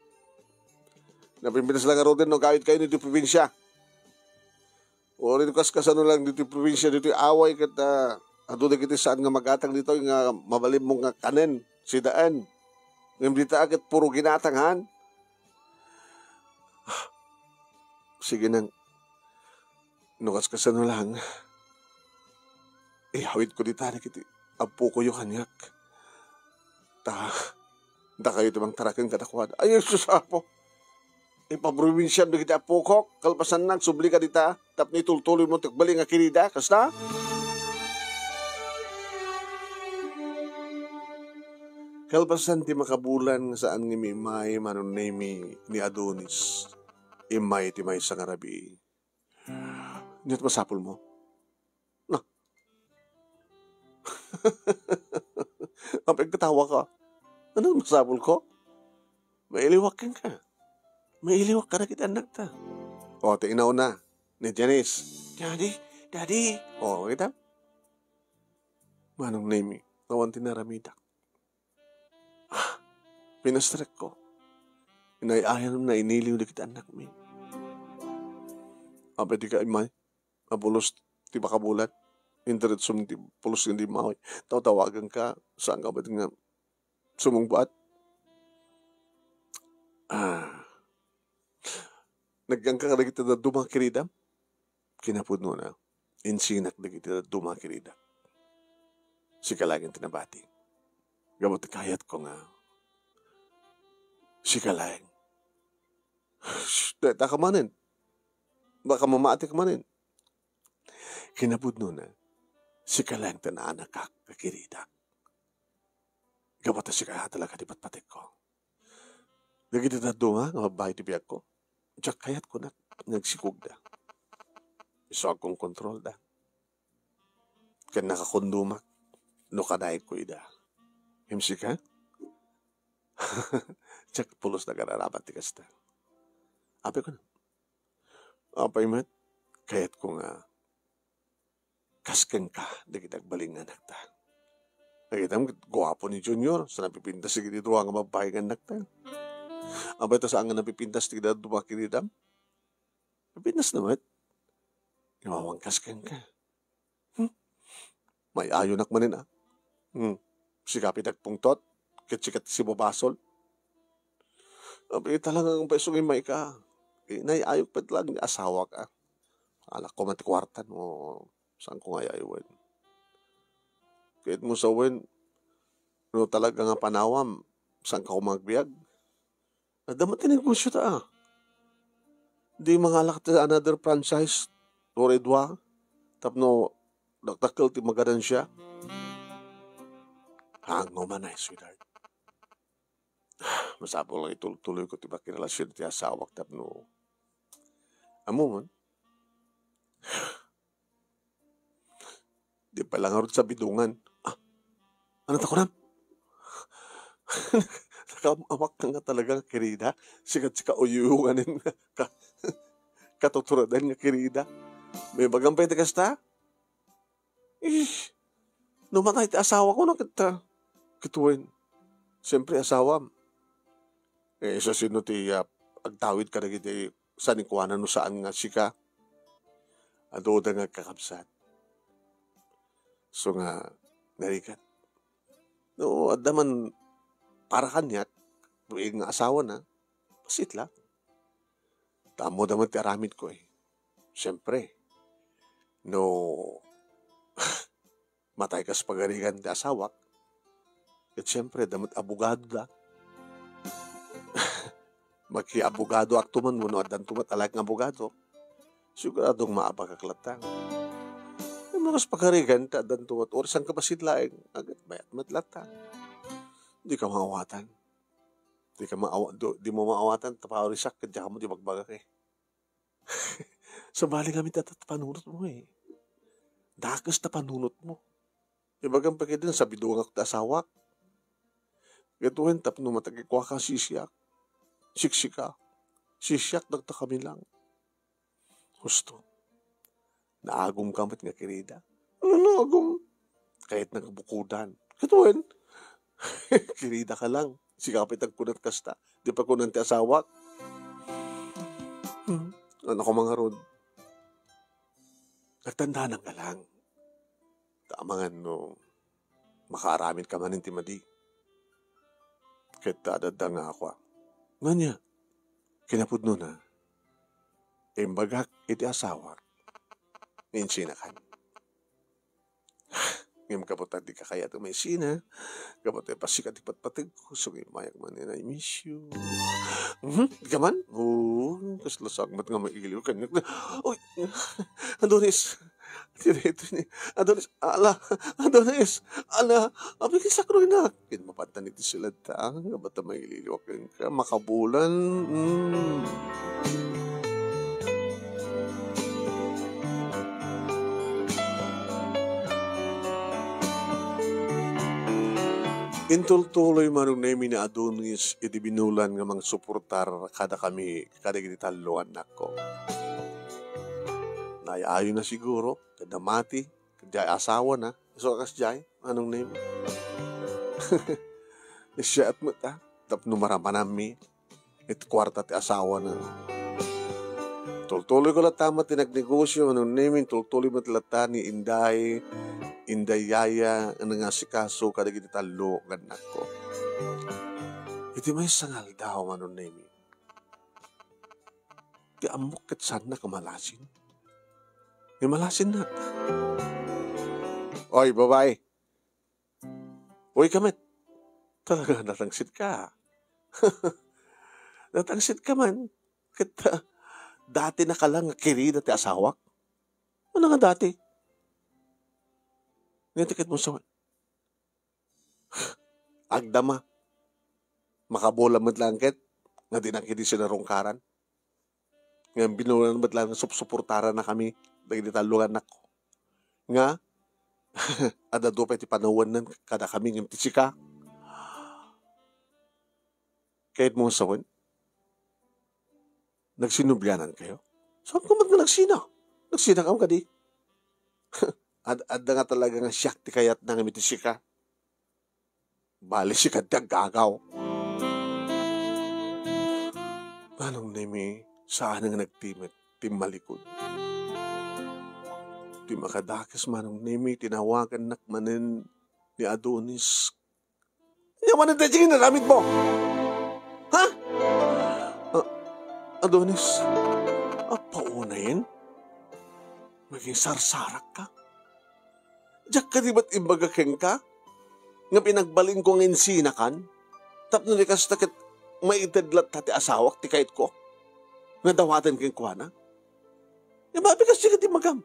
Napintas lang ngaruden no agawidkayo ditoy probinsia. Uray no kaskasano lang ditoy probinsia, ditoy away ket, ah, adu dagiti saan nga magatang ditoy nga mabalinmo nga kanen, sidaen. Ngem dita ket puro ginatang, han? Sige nang, no kaskasano lang, iyawidko dita dagiti appokoyo kaniak. Ta, dakayo ti mangtaraken kadakuada. Ay, Jesus, Apo! Ipaprobinsiam dagiti appokok, kalpasanna, agsublika dita, tapno itultuloymo ti agbalin nga kirida, kasta? Kalpasan ti makabulan nga saan nga immay Manong Nemy ni Adonis, immay ti maysa nga rabii. Ania ti masapulmo? Na. Apay, agtatawaka? Ania masapulko? Mailiwak kenka. Mailiwak kadagiti annakta. O, ti inauna, ni Janice. Daddy, Daddy. O, kita? Manong Nemy, awan ti naramidak. Ah, pinastrekko. Inay-ayam nga iniliw dagiti annakmi. Apay, dika immay a pulos ti makabulan. Indiretsom ti pulos nga immay. Tawtawaganka, saanka met nga sumungbat. Ah. Nagyanka kadagiti dadduma nga kiridam? Kinapudnona, insinak dagiti dadduma nga kiridak. Sika laeng ti nabati. Gapu ta kayatko nga sika laeng. Shh, dayta ka manen. Baka mamatik manen. Kinapudnona, sika laeng ti naanakak nga kiridak. Gapu ta sika talaga ti patpatikko. Dagiti dadduma nga babbai ti biagko, diak kayat kunak nga agsikogda. Isu a agkonkontrolda. Ken nakakundomak no kanayenko ida. Ngem sika? Diak pulos nga agar-araman ti kasta. Apay, kunak, apay met, kayatko nga kas kenka dagiti agbalin nga anakta. Nakitam, guapo ni Junior, sa napipintas dagiti dua nga babbai nga annakta. Apay ta saan nga napipintas ti dadduma nga kiridam? Napintas na met. Ngem awan kas kenka. Hmm? May-ayonak manen, a. Hmm. Sika pay ti agpungtot, ket sika ti sibabasol. Apay, talaga nga pay isu nga immayka. Inay-ayok pay talaga nga asawak, a. Alakko man ti kuarta no saanko nga ay-aywen. Ket mo sawen, no talaga nga panawam, saanka koma agbiag? Adda met ti negosio ta, a. Di mangalak ti another franchise, uray dua, tapno dakdakkel ti maganansia. Hango man ay, sweetheart. Masapul nga itultuloyko ti pakirelasion ti asawak tapno, ammom, di pay la ngarud sa bidungan. Ah, ano ta kunam? Nakaam-amak nga talaga nga kirida. Sika, sika uyuyunganen nga ka-, katuturadan nga kirida. May bagam pay ti kasta? Ish, no matay ti asawak, no, ket, ket wen. Siyempre, asawam. Eh, isu sino ti, ah, agtawid kadagiti sanikuana no saan nga sika? Adu da nga agkakabsat. So nga, narigat. No, adda man para kaniak, no, nga asawana, bassit la. Ta ammoda met ti aramidko, eh. Siempre, no matay kas pagarigan ti asawak, ket siempre, adda met abogadoda. Makiabogadoakto man wenno addanto met a laeng nga abogado, siguradong maabagak latta. Ngem no kas pagarigan ta addanto met, uray sangkabassit laeng, agayat met latta. Dika maawatan. Dika maawa-, do-, dimo maawatan, ta paurisak, ket diak ammo ti ibagbagak, eh. Sabali ngamin ta, ta panunotmo, eh. Dakes ta panunotmo. Ibagam pay ketdi, sabidongak ti asawak. Ket wen, tapno matagikuaka, sisiak. Siksika. Sisiak, dagta kami lang. Husto. Naagumka met nga kirida. Ano naagum? Kayatna nga bukodan. Ket wen, kiridaka lang. Sika pay ti agkunat kasta. Di pay kunan ti asawak. Hmm. Ano ko mangarod? Agtandaananka lang. Ta amangan no makaaramidka manen ti madi. Ket adda nga kua. Ngania, kinapudnona, imbagak iti asawak nga insinakan. Ngem gapu ta dika kayat nga maisina, gapu ta ipassika ti patpategko, so nga immayak manen, "I miss you." Mhm, dika man? Oo, kasla sakbet nga mailiw kaniak. Uy, Adonis, Ti daytoy ni Adonis, ala, Adonis, ala, apay kasla kruynak? Ket mapantan iti silad ta, nga bata maililiwak kenka, makabulan. Mm. Intultuloy Manong Nemi ni Adonis iti binulan nga mangsuportar kadakami kadagiti tallo nga annakko. Naay-ayona siguro, ket namati, ket diay asawana, isu a kasdiay, Manong Nemi. Siak met, a, tapno maramananmi iti kuarta ti asawana. Tultuloyko latta met ti nagnegosio, Manong Nemi, tultuloy met latta ni Inday, Inday Yaya, nga nangasikaso kadagiti tallo nga annakko. Iti maysa nga aldaw, Manong Nemi, ti ammok ket saannak a malasin. Ni malasinnak. Oy, babai. Uy, ka met. Talaga, natangsit ka. Natangsit ka man. Ket, ah, dati naka lang nga kirida ti asawak. Ano nga dati? Ngem ti ket mo sa Agdama. Makabulan met laeng ket nga dinak idi sinarungkaran. Ngem binulan met laeng nga supsuportarannakami dagiti tallo nga annakko. Nga, adda adu pay ti panawanna kadakami ngem ti sika. Kayatmo nga sawen? Nagsinublianankayo? Saanko met nga nagsina? Nagsinakam kadi? Ad-, adda nga talaga nga siak ti kayatna ngem iti sika. Bali, sika ti aggagaw. Manong Nemi, saan nga nagtimek ti malikod. Ti makadakes, Manong Nemi, tinawagannak manen ni Adonis. Ania manen daytoy nga inaramidmo? Ha? Ah, Adonis, apay unayen? Naging sarsarakka? Diak kadi met imbaga kenka nga pinagbalinko nga insinakan? Tapno di kasta ket maited latta ti asawak ti kayatko nga dawaten kenkuana? Imbagam, kas di ket imbagam.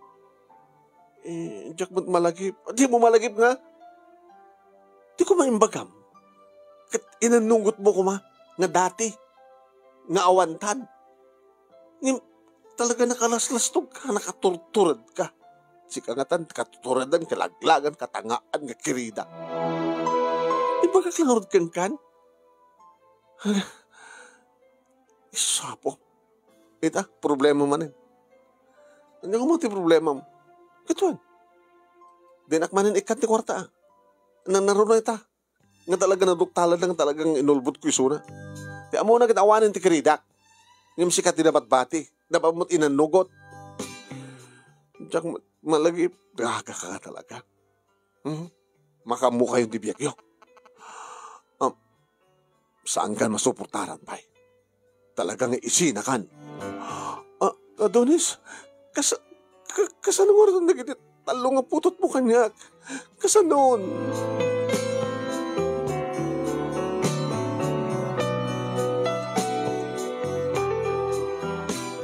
Eh, diak met malagip. Dimo malagip nga? Di koma imbagam. Ket inannugotmo koma nga dati nga awan tan. Ngem talaga nakalaslastogka, nakaturturedka. Sika ngatan, katuturedan, kalaglagan, katangaan, nga kirida. Imbagak la ngarud kenkan? Isu, Apo. Ita, problema manen. Ania koma ti problemam? Ket wen, dinak manen ikkan ti kuarta, a. Nanaruna ita. Nga talaga naduktalan nga talagang inulbodko isuna. Ti ammona ket awanen ti kiridak. Ngem sika ti nabatbati. Dapat met inannugot. Diak ma-, malagip. Gaga ka talaga. Mhm. Makaammokayon ti biagyo. Ah, saankan masuportaran pay. Talaga nga isinakan. Ah, Adonis, Kas-, ka-, kasano ngarud dagiti tallo nga putotmo kaniak? Kasanon?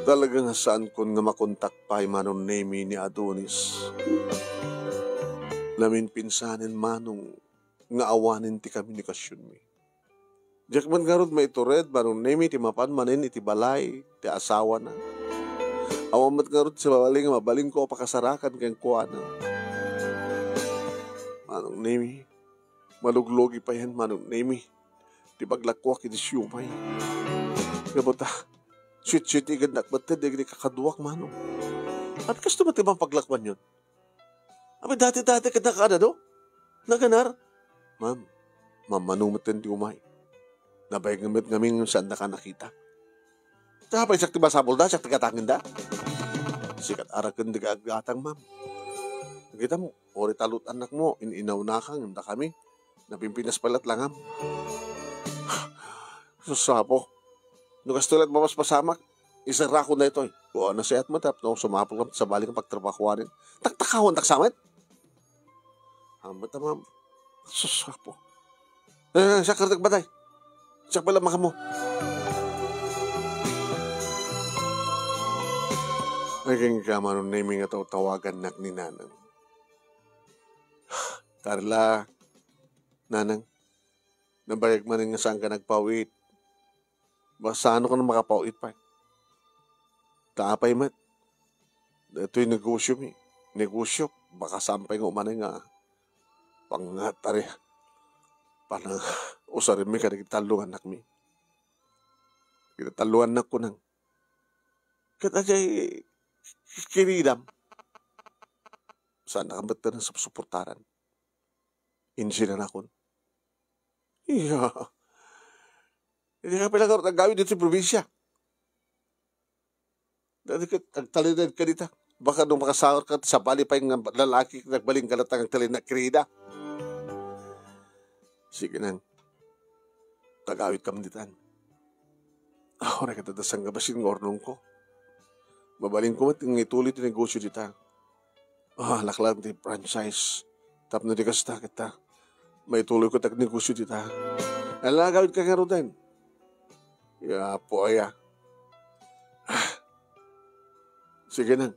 Talaga nga saankon nga makontak pay, Manong Nemi, ni Adonis. Naminpinsanen, Manong, nga awanen ti komunikasionmi. Diak met ngarud maitured, Manong Nemi, ti mapan manen iti balay ti asawana. Awan met ngarud ti sabali nga mabalinko a pakasarakan kenkuana. Manong Nemi, maluglugi payen, Manong Nemi, ti paglakkuak iti siopay. Ngem ta, suit-suit igannak met dagiti kakaduak, Manong. Apay kasto met ti mapaglakuanyon? Apay dati-dati kadakaada, no? Naganar? Ma'am, mammano met ti umay. Nabayag met ngamin nga saandaka a nakita. Ta apay, siak ti masapulda, siak ti gatangenda. Sika ti araken ti gatang, ma'am. Kitam, uray tallo ti annakmo, in-inawnaka ngem dakami. Napimpinas pay latta langam. Sus, Apo. No kastoy latta ti mapaspasamak, iserrakon daytoy. O, nasayaat met tapno sumapulka met sabali nga pagtrabahuanen. Taktakawanta sa met. Ammom ta, ma'am. Sus, Apo. Eh, siak ngarud ti agbatay. Siak pay la makammo. Ay, kenka, Manong Nemi, nga tawtawagannak ni Nanang. Carla, Nanang, nabayag manen nga saanka nagpaw-it. Basta no ka makapaw-it pay. Ta apay met? Daytoy negosiomi. Negosio. Baka saan pay nga umanay nga pangngatari. Panang usarenmi kadagiti tallo nga annakmi. Kita tallo nga annak, kunam. Ket adiay kiridam. Saannaka met nga supsuportaran. Insinan akon. Iya. Dika pay la ngarud agawid iti probinsia. Dati ket agtalinaed ka dita. Baka no makasaor ka, sabali pay nga lalaki, nagbalin ka latta nga agtalinaed, kirida. Sige nang, agawidka man ditan. Ah, uray ket adda sanggabasin nga urnongko. Mabalinko met nga ituloy ti negosio dita. Ah, laklak ti franchise. Tapno di kasta, ket ta, maituloyko ti agnegosio dita. Ala, agawidka ngaruden. Ya, Apo aya. Ah, sige nang.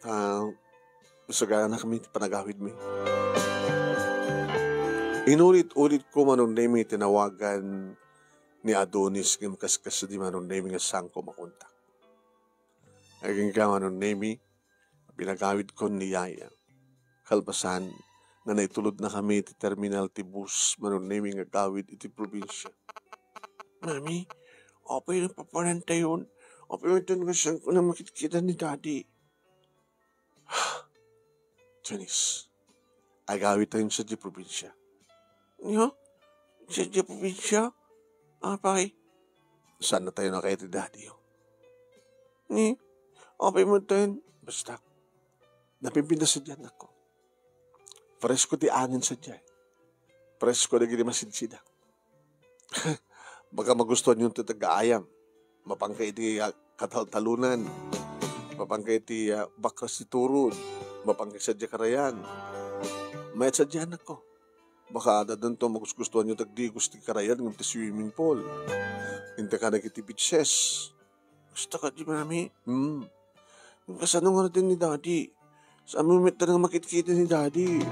Ah, isaganak mi ti panagawidmi. Inulit-ulitko, Manong Nemi, ti nawagan ni Adonis ngem kaskasdi, Manong Nemi, nga saanko makontak. Agingga, Manong Nemi, pinagawidkon ni Yaya. Kalpasan nga naitulodnakami iti terminal ti bus, Manong Nemi, nga agawid iti probinsia. Mami, apay nga papanantayon? Apay nga nga saanko nga makitkita ni Daddy? Janice, agawidtayon sadiay probinsia. Nia? Sadiay probinsia? Apay? Saannatayo a kayat ni Daddy. Ni, apay met ten? Basta, napimpintas sadiay, annakko. Presko ti angin sadiay. Presko dagiti masidsida. Baka magustuanyon ti taga-ayam. Mapanka iti, ah, kataltalonan. Mapanka iti, ah, bakras ti turod. Mapanka sadiay karayan. Mayat sadiay, annakko. Baka addanto magugustuanyo ti agdigos ti karayan ngem ti swimming pool. Inta ka dagiti beaches. Gusto ka di, Mami? Hmm. Kasano nga ni Daddy? Saanmi met nga makitkita ni Daddy?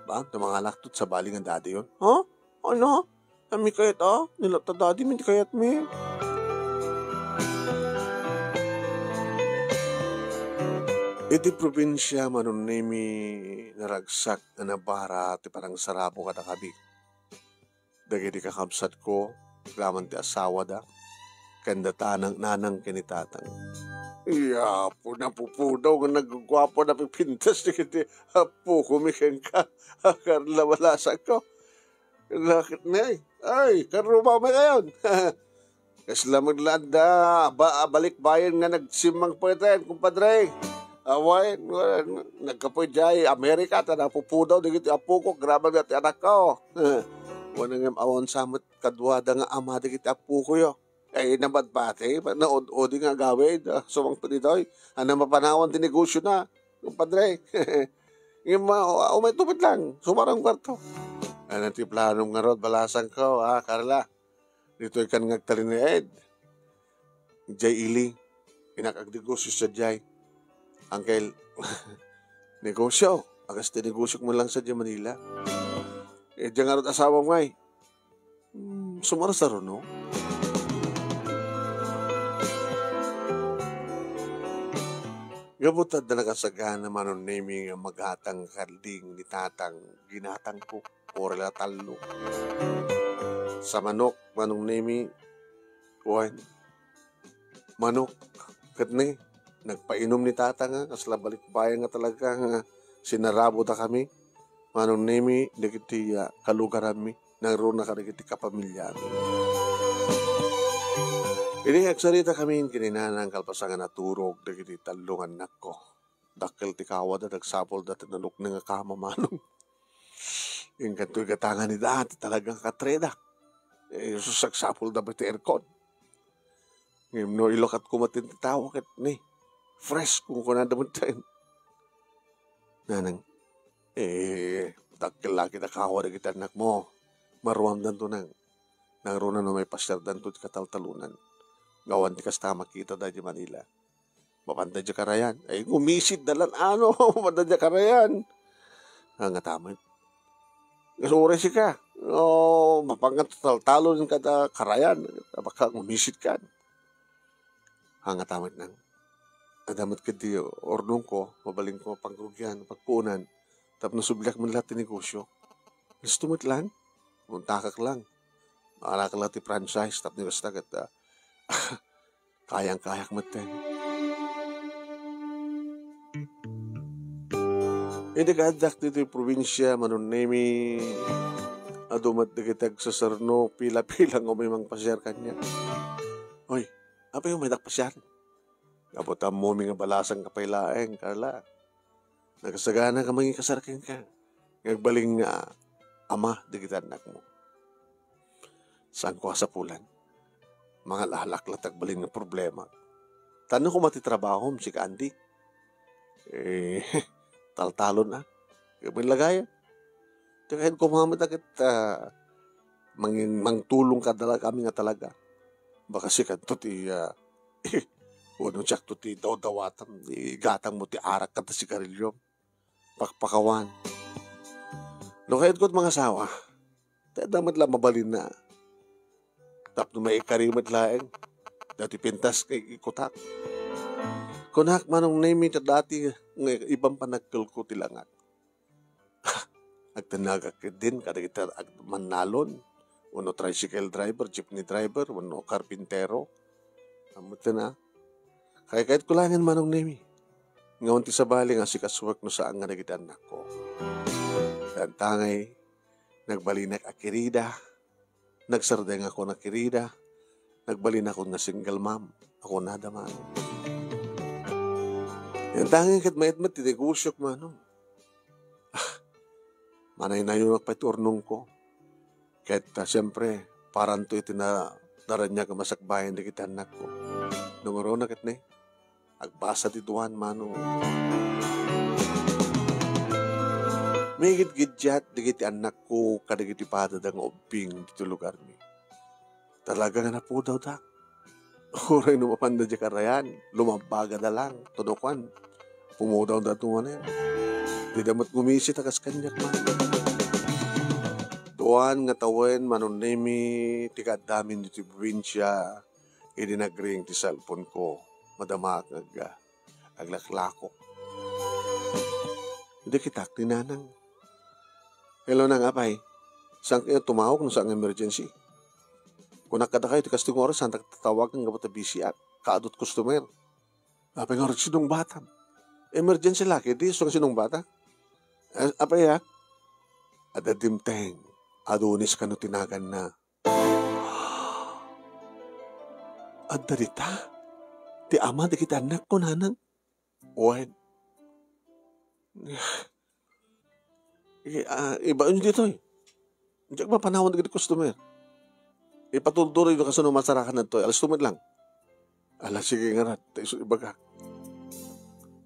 Ba, tumangalak to, sabali nga Daddy yon. Ha? Ano? Saanmi kayat a? Ni latta Daddy, met kayatmi. Iti probinsia, Manong Nemi, naragsak a nabara ti panangsarabo kadakami. Dagiti kakabsatko, agraman ti asawada, ken da tanang, nanang ken ni tatang. Iya, Apo, napupudaw nga nagguguapo, napipintas dagiti appokomi kenka, Carla, balasangko. Nakit ni, ay, karrubawmi kayon. Kasla met la adda ba-, balikbayan nga nagsimmang pay ten, kumpadre. Awan, nagkapuy diay Amerika, ta napupudaw dagiti appoko, agraman dagiti anakko. Wen ngem awan sa met kaduada nga ama dagiti appokoyo. Ay, nabatbati, naud-udi nga agawid, ah, sumangpet ditoy. Ania mapanawan ti negosiona, kumpadre. Ngem, ah, umayto met lang, sumarang kwarto. Ania ti planom ngarud, balasangko, ah, Carla? Ditoy kan nga agtalinaed. Jay Ili, inak agnegosio sadiay. Angkel, negosio? Agas ti negosiok man lang sadiay Manila. Eh, diay ngarud asawam ngay. Hmm, sumarsaruno. Gapu ta adda nakasagana, Manong Nemi, nga magatang karding ni Tatang, ginatangko, uray la tallo. Sa manok, Manong Nemi, wen, manok, ket ni, nagpainom ni Tatang, ah, kasla balikbayan nga talaga nga sinaraboda kami. Manong Nemi, dagiti, ah, kalugaranmi, nangruna kadagiti kapamiliami. Idi agsarita kami ken ni Nanang kalpasan nga naturog dagiti tallo nga annakko, dakkel ti kawada, nagsapulda ti nalukneng a kama, Manong. Inkanto igatangan ida ti talaga nga katreda. Eh, sus, agsapulda pay ti aircon. Ngem no ilukatko met ti tawa ket ni, fresh, kunkunada met tayen. Nanang, eh, dakkel la ket a kawa dagiti annakmo. Maruamdanto, Nang. Nangruna no maipasiardanto ti kataltalonan. Gawan ti kasta, makitada idiay Manila. Mapanda diay karayan. Ay, gumisitda lan ano, mapanda diay karayan. Angata met. Uray sika. O, mapanda taltalon kada karayan. Baka gumisitkan. Angata met, Nang. Adda met ketdi urnongko, mabalinko a pangrugian, pagkunan, tapno subliak man la ti negosio. Gusto met lang, muntakak lang. Maarak la ti franchise, tapno kasta ket, ah, kayang-kayak met ten. Idi kaaddak ditoy probinsia, Manong Nemi, adu met dagiti agsasarno, pila-pila nga umay mangpasiar kaniak. Oy, apay umaydak pasiar? Gapu ta ammomi nga balasangka pay laeng, Carla. Nagsaganaka mangikasar kenka, nga agbalin nga ama dagiti annakmo. Saanko a sapulan. Mangalalak la ti agbalin nga problema. Tano koma ti trabahom, sika, Andy? Eh, taltalon a. Kaya may lagayan. Ti kayat ko mamit agit, ah, mangin-, mangtulong kadala kami nga talaga. Baka sikanto ti, ah, wano siakto ti dawdawatam, igatang mo ti arak kada sigarilyo. Pakpakawan. No kayat ko ti mangasawa, ta adda met la mabalinna. Tapno maikari met laeng, dati pintas nga ikutak. Kunak, Manong Nemi, ta dati nga iban panagkelko ti langat. Agtennagak ketdin kadagiti ag-, mannalon, wenno tricycle driver, jeepney driver, wenno karpintero. Ammoten a. Kaykayatko laengen, Manong Nemi, nga awan ti sabali nga asikasuek no saan nga dagiti annakko. Ket ania ngay, nagbalinak a kirida, nagsardengakon a kirida, nagbalinakon nga single mom a kunada, Manong. Ket ania ngay ket mayat met ti negosiok, Manong. Ah, manaynayonak pay ti urnongko. Ket, ah, siempre, paranto iti na-, naraniag a masakbayan dagiti annakko. No ngaruna ket ni, agbasa ti duan, Manong. Migidgiddiat dagiti annakko kadagiti padada nga ubbing ditoy lugarmi. Talaga nga napudawda. Uray no mapanda diay karayan, lumambagada lang, tunukan. Pumudawda tumanen. Dida met gumisit a kas kaniak man. Duan nga tawen, Manong Nemi, ti kaaddamin ditoy probinsia, idi nagring ti cellphone ko. Madamaak nga agga-, aglaklako. Idi kitak ni Nanang. Hello, Nang, apay? Saan kayo tumawag no saan nga emergency? Kunak kadakayo, ti kastoy nga oras, saan tatawagan gapu ta busy ak. Kaadut customer. Apay nga oras sinungbatam? Emergency lagi, di isu nga sinungbata. Eh, apay, ah? Adda dimteng. Adonis kano ti naganna. Adda dita? Ti ama dagiti annakko, Nanang? Wen. Eh, ah, ibaon ditoy. Diak mapanawan dagiti customer. Ipaturduro no kasano masarakan daytoy. Alas two met lang. Ala, sige ngarud, ta isu ibagak.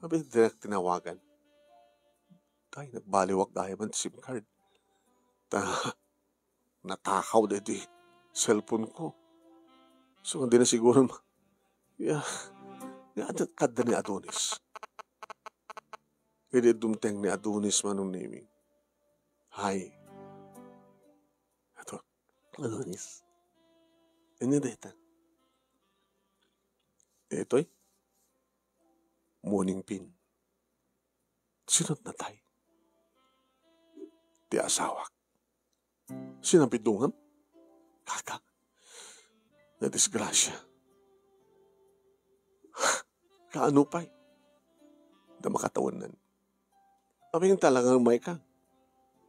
Apay, dinak tinawagan. Tay, nagbaliwak gayam ti SIM card. Ta, natakaw daydi cellphone ko. So, di na siguro ma-, ya, ya, adda, kadda ni Adonis. Idi dumteng ni Adonis, Manong Nemi. Hi. Ato, Adonis. Ania dayta? Itoy, moaningpin. Sino natay? Ti asawak. Sino bidungam? Kaka. Nadisgrasya. Kaano pay? Da makatawanan. Apay nga talagang may ka?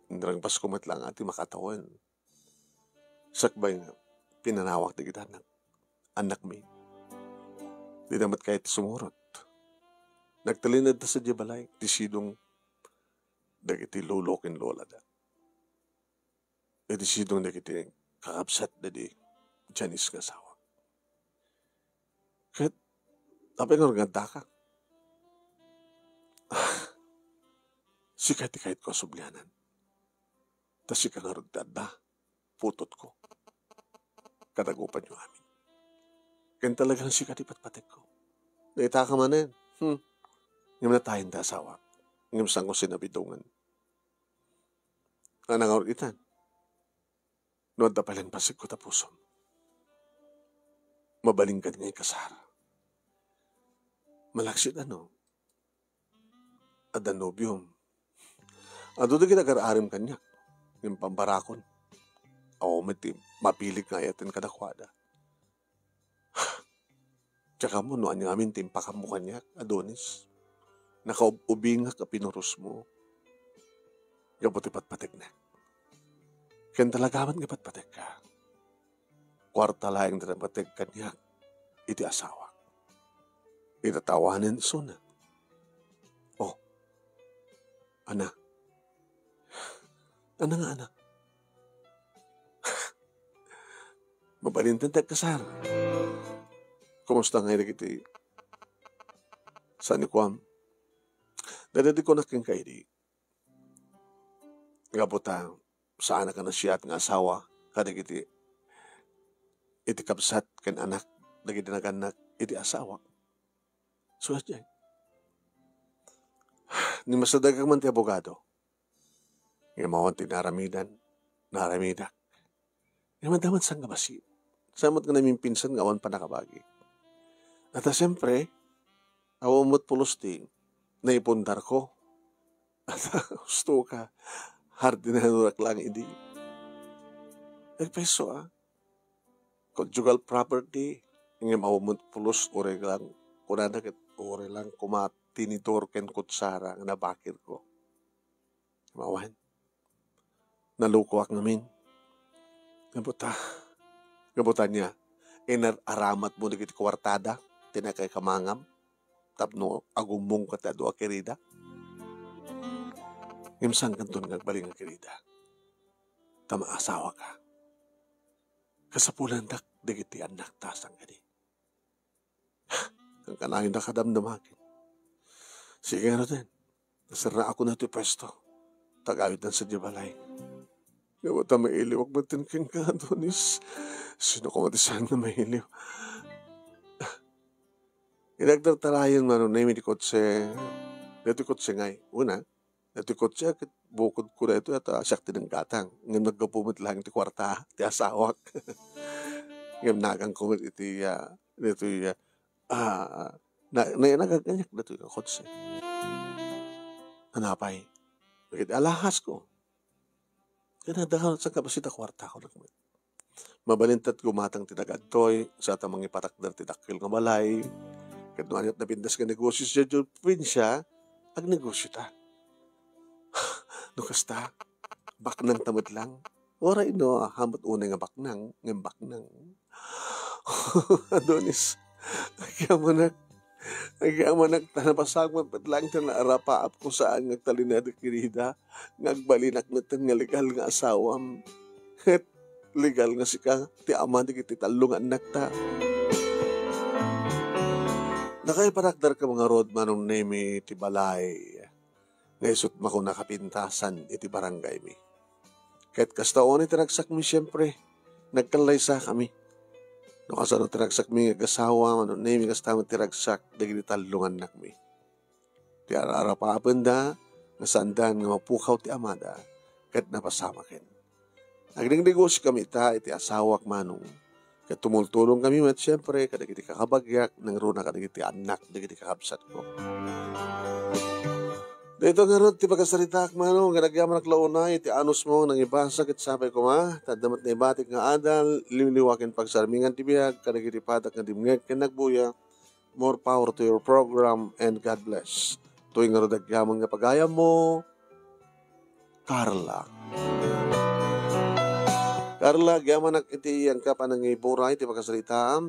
Nagpasko met lang ti makatawen. Sakbay nga, pinanawak dagiti annak-, annakmi. Dida met kayat sumurot. Nagtalinaedda sadiay balay, ti sidong dagiti lolo ken lolada. Iti sidong dagiti kakabsat da di Janice nga asawa. Ket, apay nga addaka? Sika ti kayatko a sublianan. Ta sika ngarud ti adda, putotko. Kadagupanyo amin. Ken talagang sika ti patpatekko. Dayta ka manen. Hmm. Ngem natayen ti asawak. Ngem sango sinabidongan. Ania ngarud itan? No adda pay laeng pasigko ta pusom, mabalinka nga ikasar. Malaksid a no, adda nobiom. Adu dagiti agar-arem kaniak, ngem pambarakon. Awan met ti mapilik nga ayaten kadakuada. Diak ammo no ania ngamin ti impakammo kaniak, Adonis. Nakaub-ubingak a pinurosmo gapu ti patpateknek. Ken talaga met nga patpatekka. Kuarta laeng ti napateg kaniak iti asawak. Ita ta awanen isuna. Oh, ania? Ania nga ania? Mabalinten ti agkasar. Kumusta ngay dagiti sanikuam? Dayta ti kunak kenka idi. Gapu ta, saanak a nasiat nga asawa kadagiti iti kabsat ken anak dagiti nagannak iti asawak. Suat diay. Ni masadagak man ti abogado. Ngem awan ti naaramidan, naaramidak. Ngem adda met sangkabasi. Saan met nga namimpinsan nga awan pannakabagi. Ata siempre, awan met pulos ti naipundarko. Ata husto ka, hardinanurak lang idi. Nagpayso, ah. Conjugal property, ngem awan met pulos, uray lang, kunana ket, uray lang koma tinidor ken kutsara nga nabakirko. Awan. Nalukoak ngamin. Gapu ta, gapu ta ania, inar-aramatmo dagiti kuartada, ti nakaikamangam, tapno agummongka ti adu a kirida. Ngem saankanton nga agbalin nga kirida. Ta maasawaka. Kasapulandak dagiti annakta sangkadi. Kankanayon a kadamdamagen. Sige ngaruden. Naserraakon daytoy puesto. Tagayudan sadiay balay. Gapu ta mailiwak metten kenka, Adonis. Sino koma ti saan nga mailiw? Inagtartarayan man ni Nemi ti kotse. Daytoy kotse ngay. Una, daytoy kotse ket bukodko daytoy, ata siak ti nanggatang. Ngem naggapu met laeng ti kuarta ti asawak. Ngem naganko met iti, ah, daytoy, ah, ah, na, na, nagagkaniak daytoy nga kotse. Ania pay? Ket alahasko. Ket adda sangkabasi ti kuartako met. Mabalinta ti gumatang ti daga ditoy, sa ta mangipatakder ti dakkel nga balay. Ket no aniat napintas nga negosio sadiay probinsya, agnegosiota. No kasta, baknangta met lang. Uray no, haan met unay nga baknang, ngem baknang. Adonis, agyamanak. Agyamanak ta napasamak met lang ta naarapaapko saan nga agtalinaed a kirida nga agbalinak metten nga legal nga asawam. Ket legal nga sika ti ama dagiti tallo nga annakta. Nakaipanak darka ngarud, Manong Nemi, ti balay nga isut' makuna kapintasan iti barangaymi. Ket kasta unay ti ragsakmi, siempre, nagkallaysakami. No kasano ti ragsakmi nga agasawa, Manong Nemi, kasta met ti ragsak dagiti tallo nga annakmi. Ti ar-arapapenda nga saandan nga mapukaw ti amada, ket napasamaken. Agnegnegosio kami ita iti asawak, Manong. Ket tumultulong kami met, siempre, kadagiti kakabagiak, nangruna kadagiti annak dagiti kakabsatko. Daytoy ngarud ti pakasaritaak, Manong, nga nagyamanak la unay iti anusmo nga nangibasa ket sapay koma, ta adda met naibatik nga adal, liwliwa ken pagsarmingan ti biag kadagiti padak nga dimngeg ken nagbuya. More power to your program and God bless. Toy ngarud agyaman nga pagayammo, Carla. Carla, agyamanak iti iyangka panangiburay iti pakasaritaam.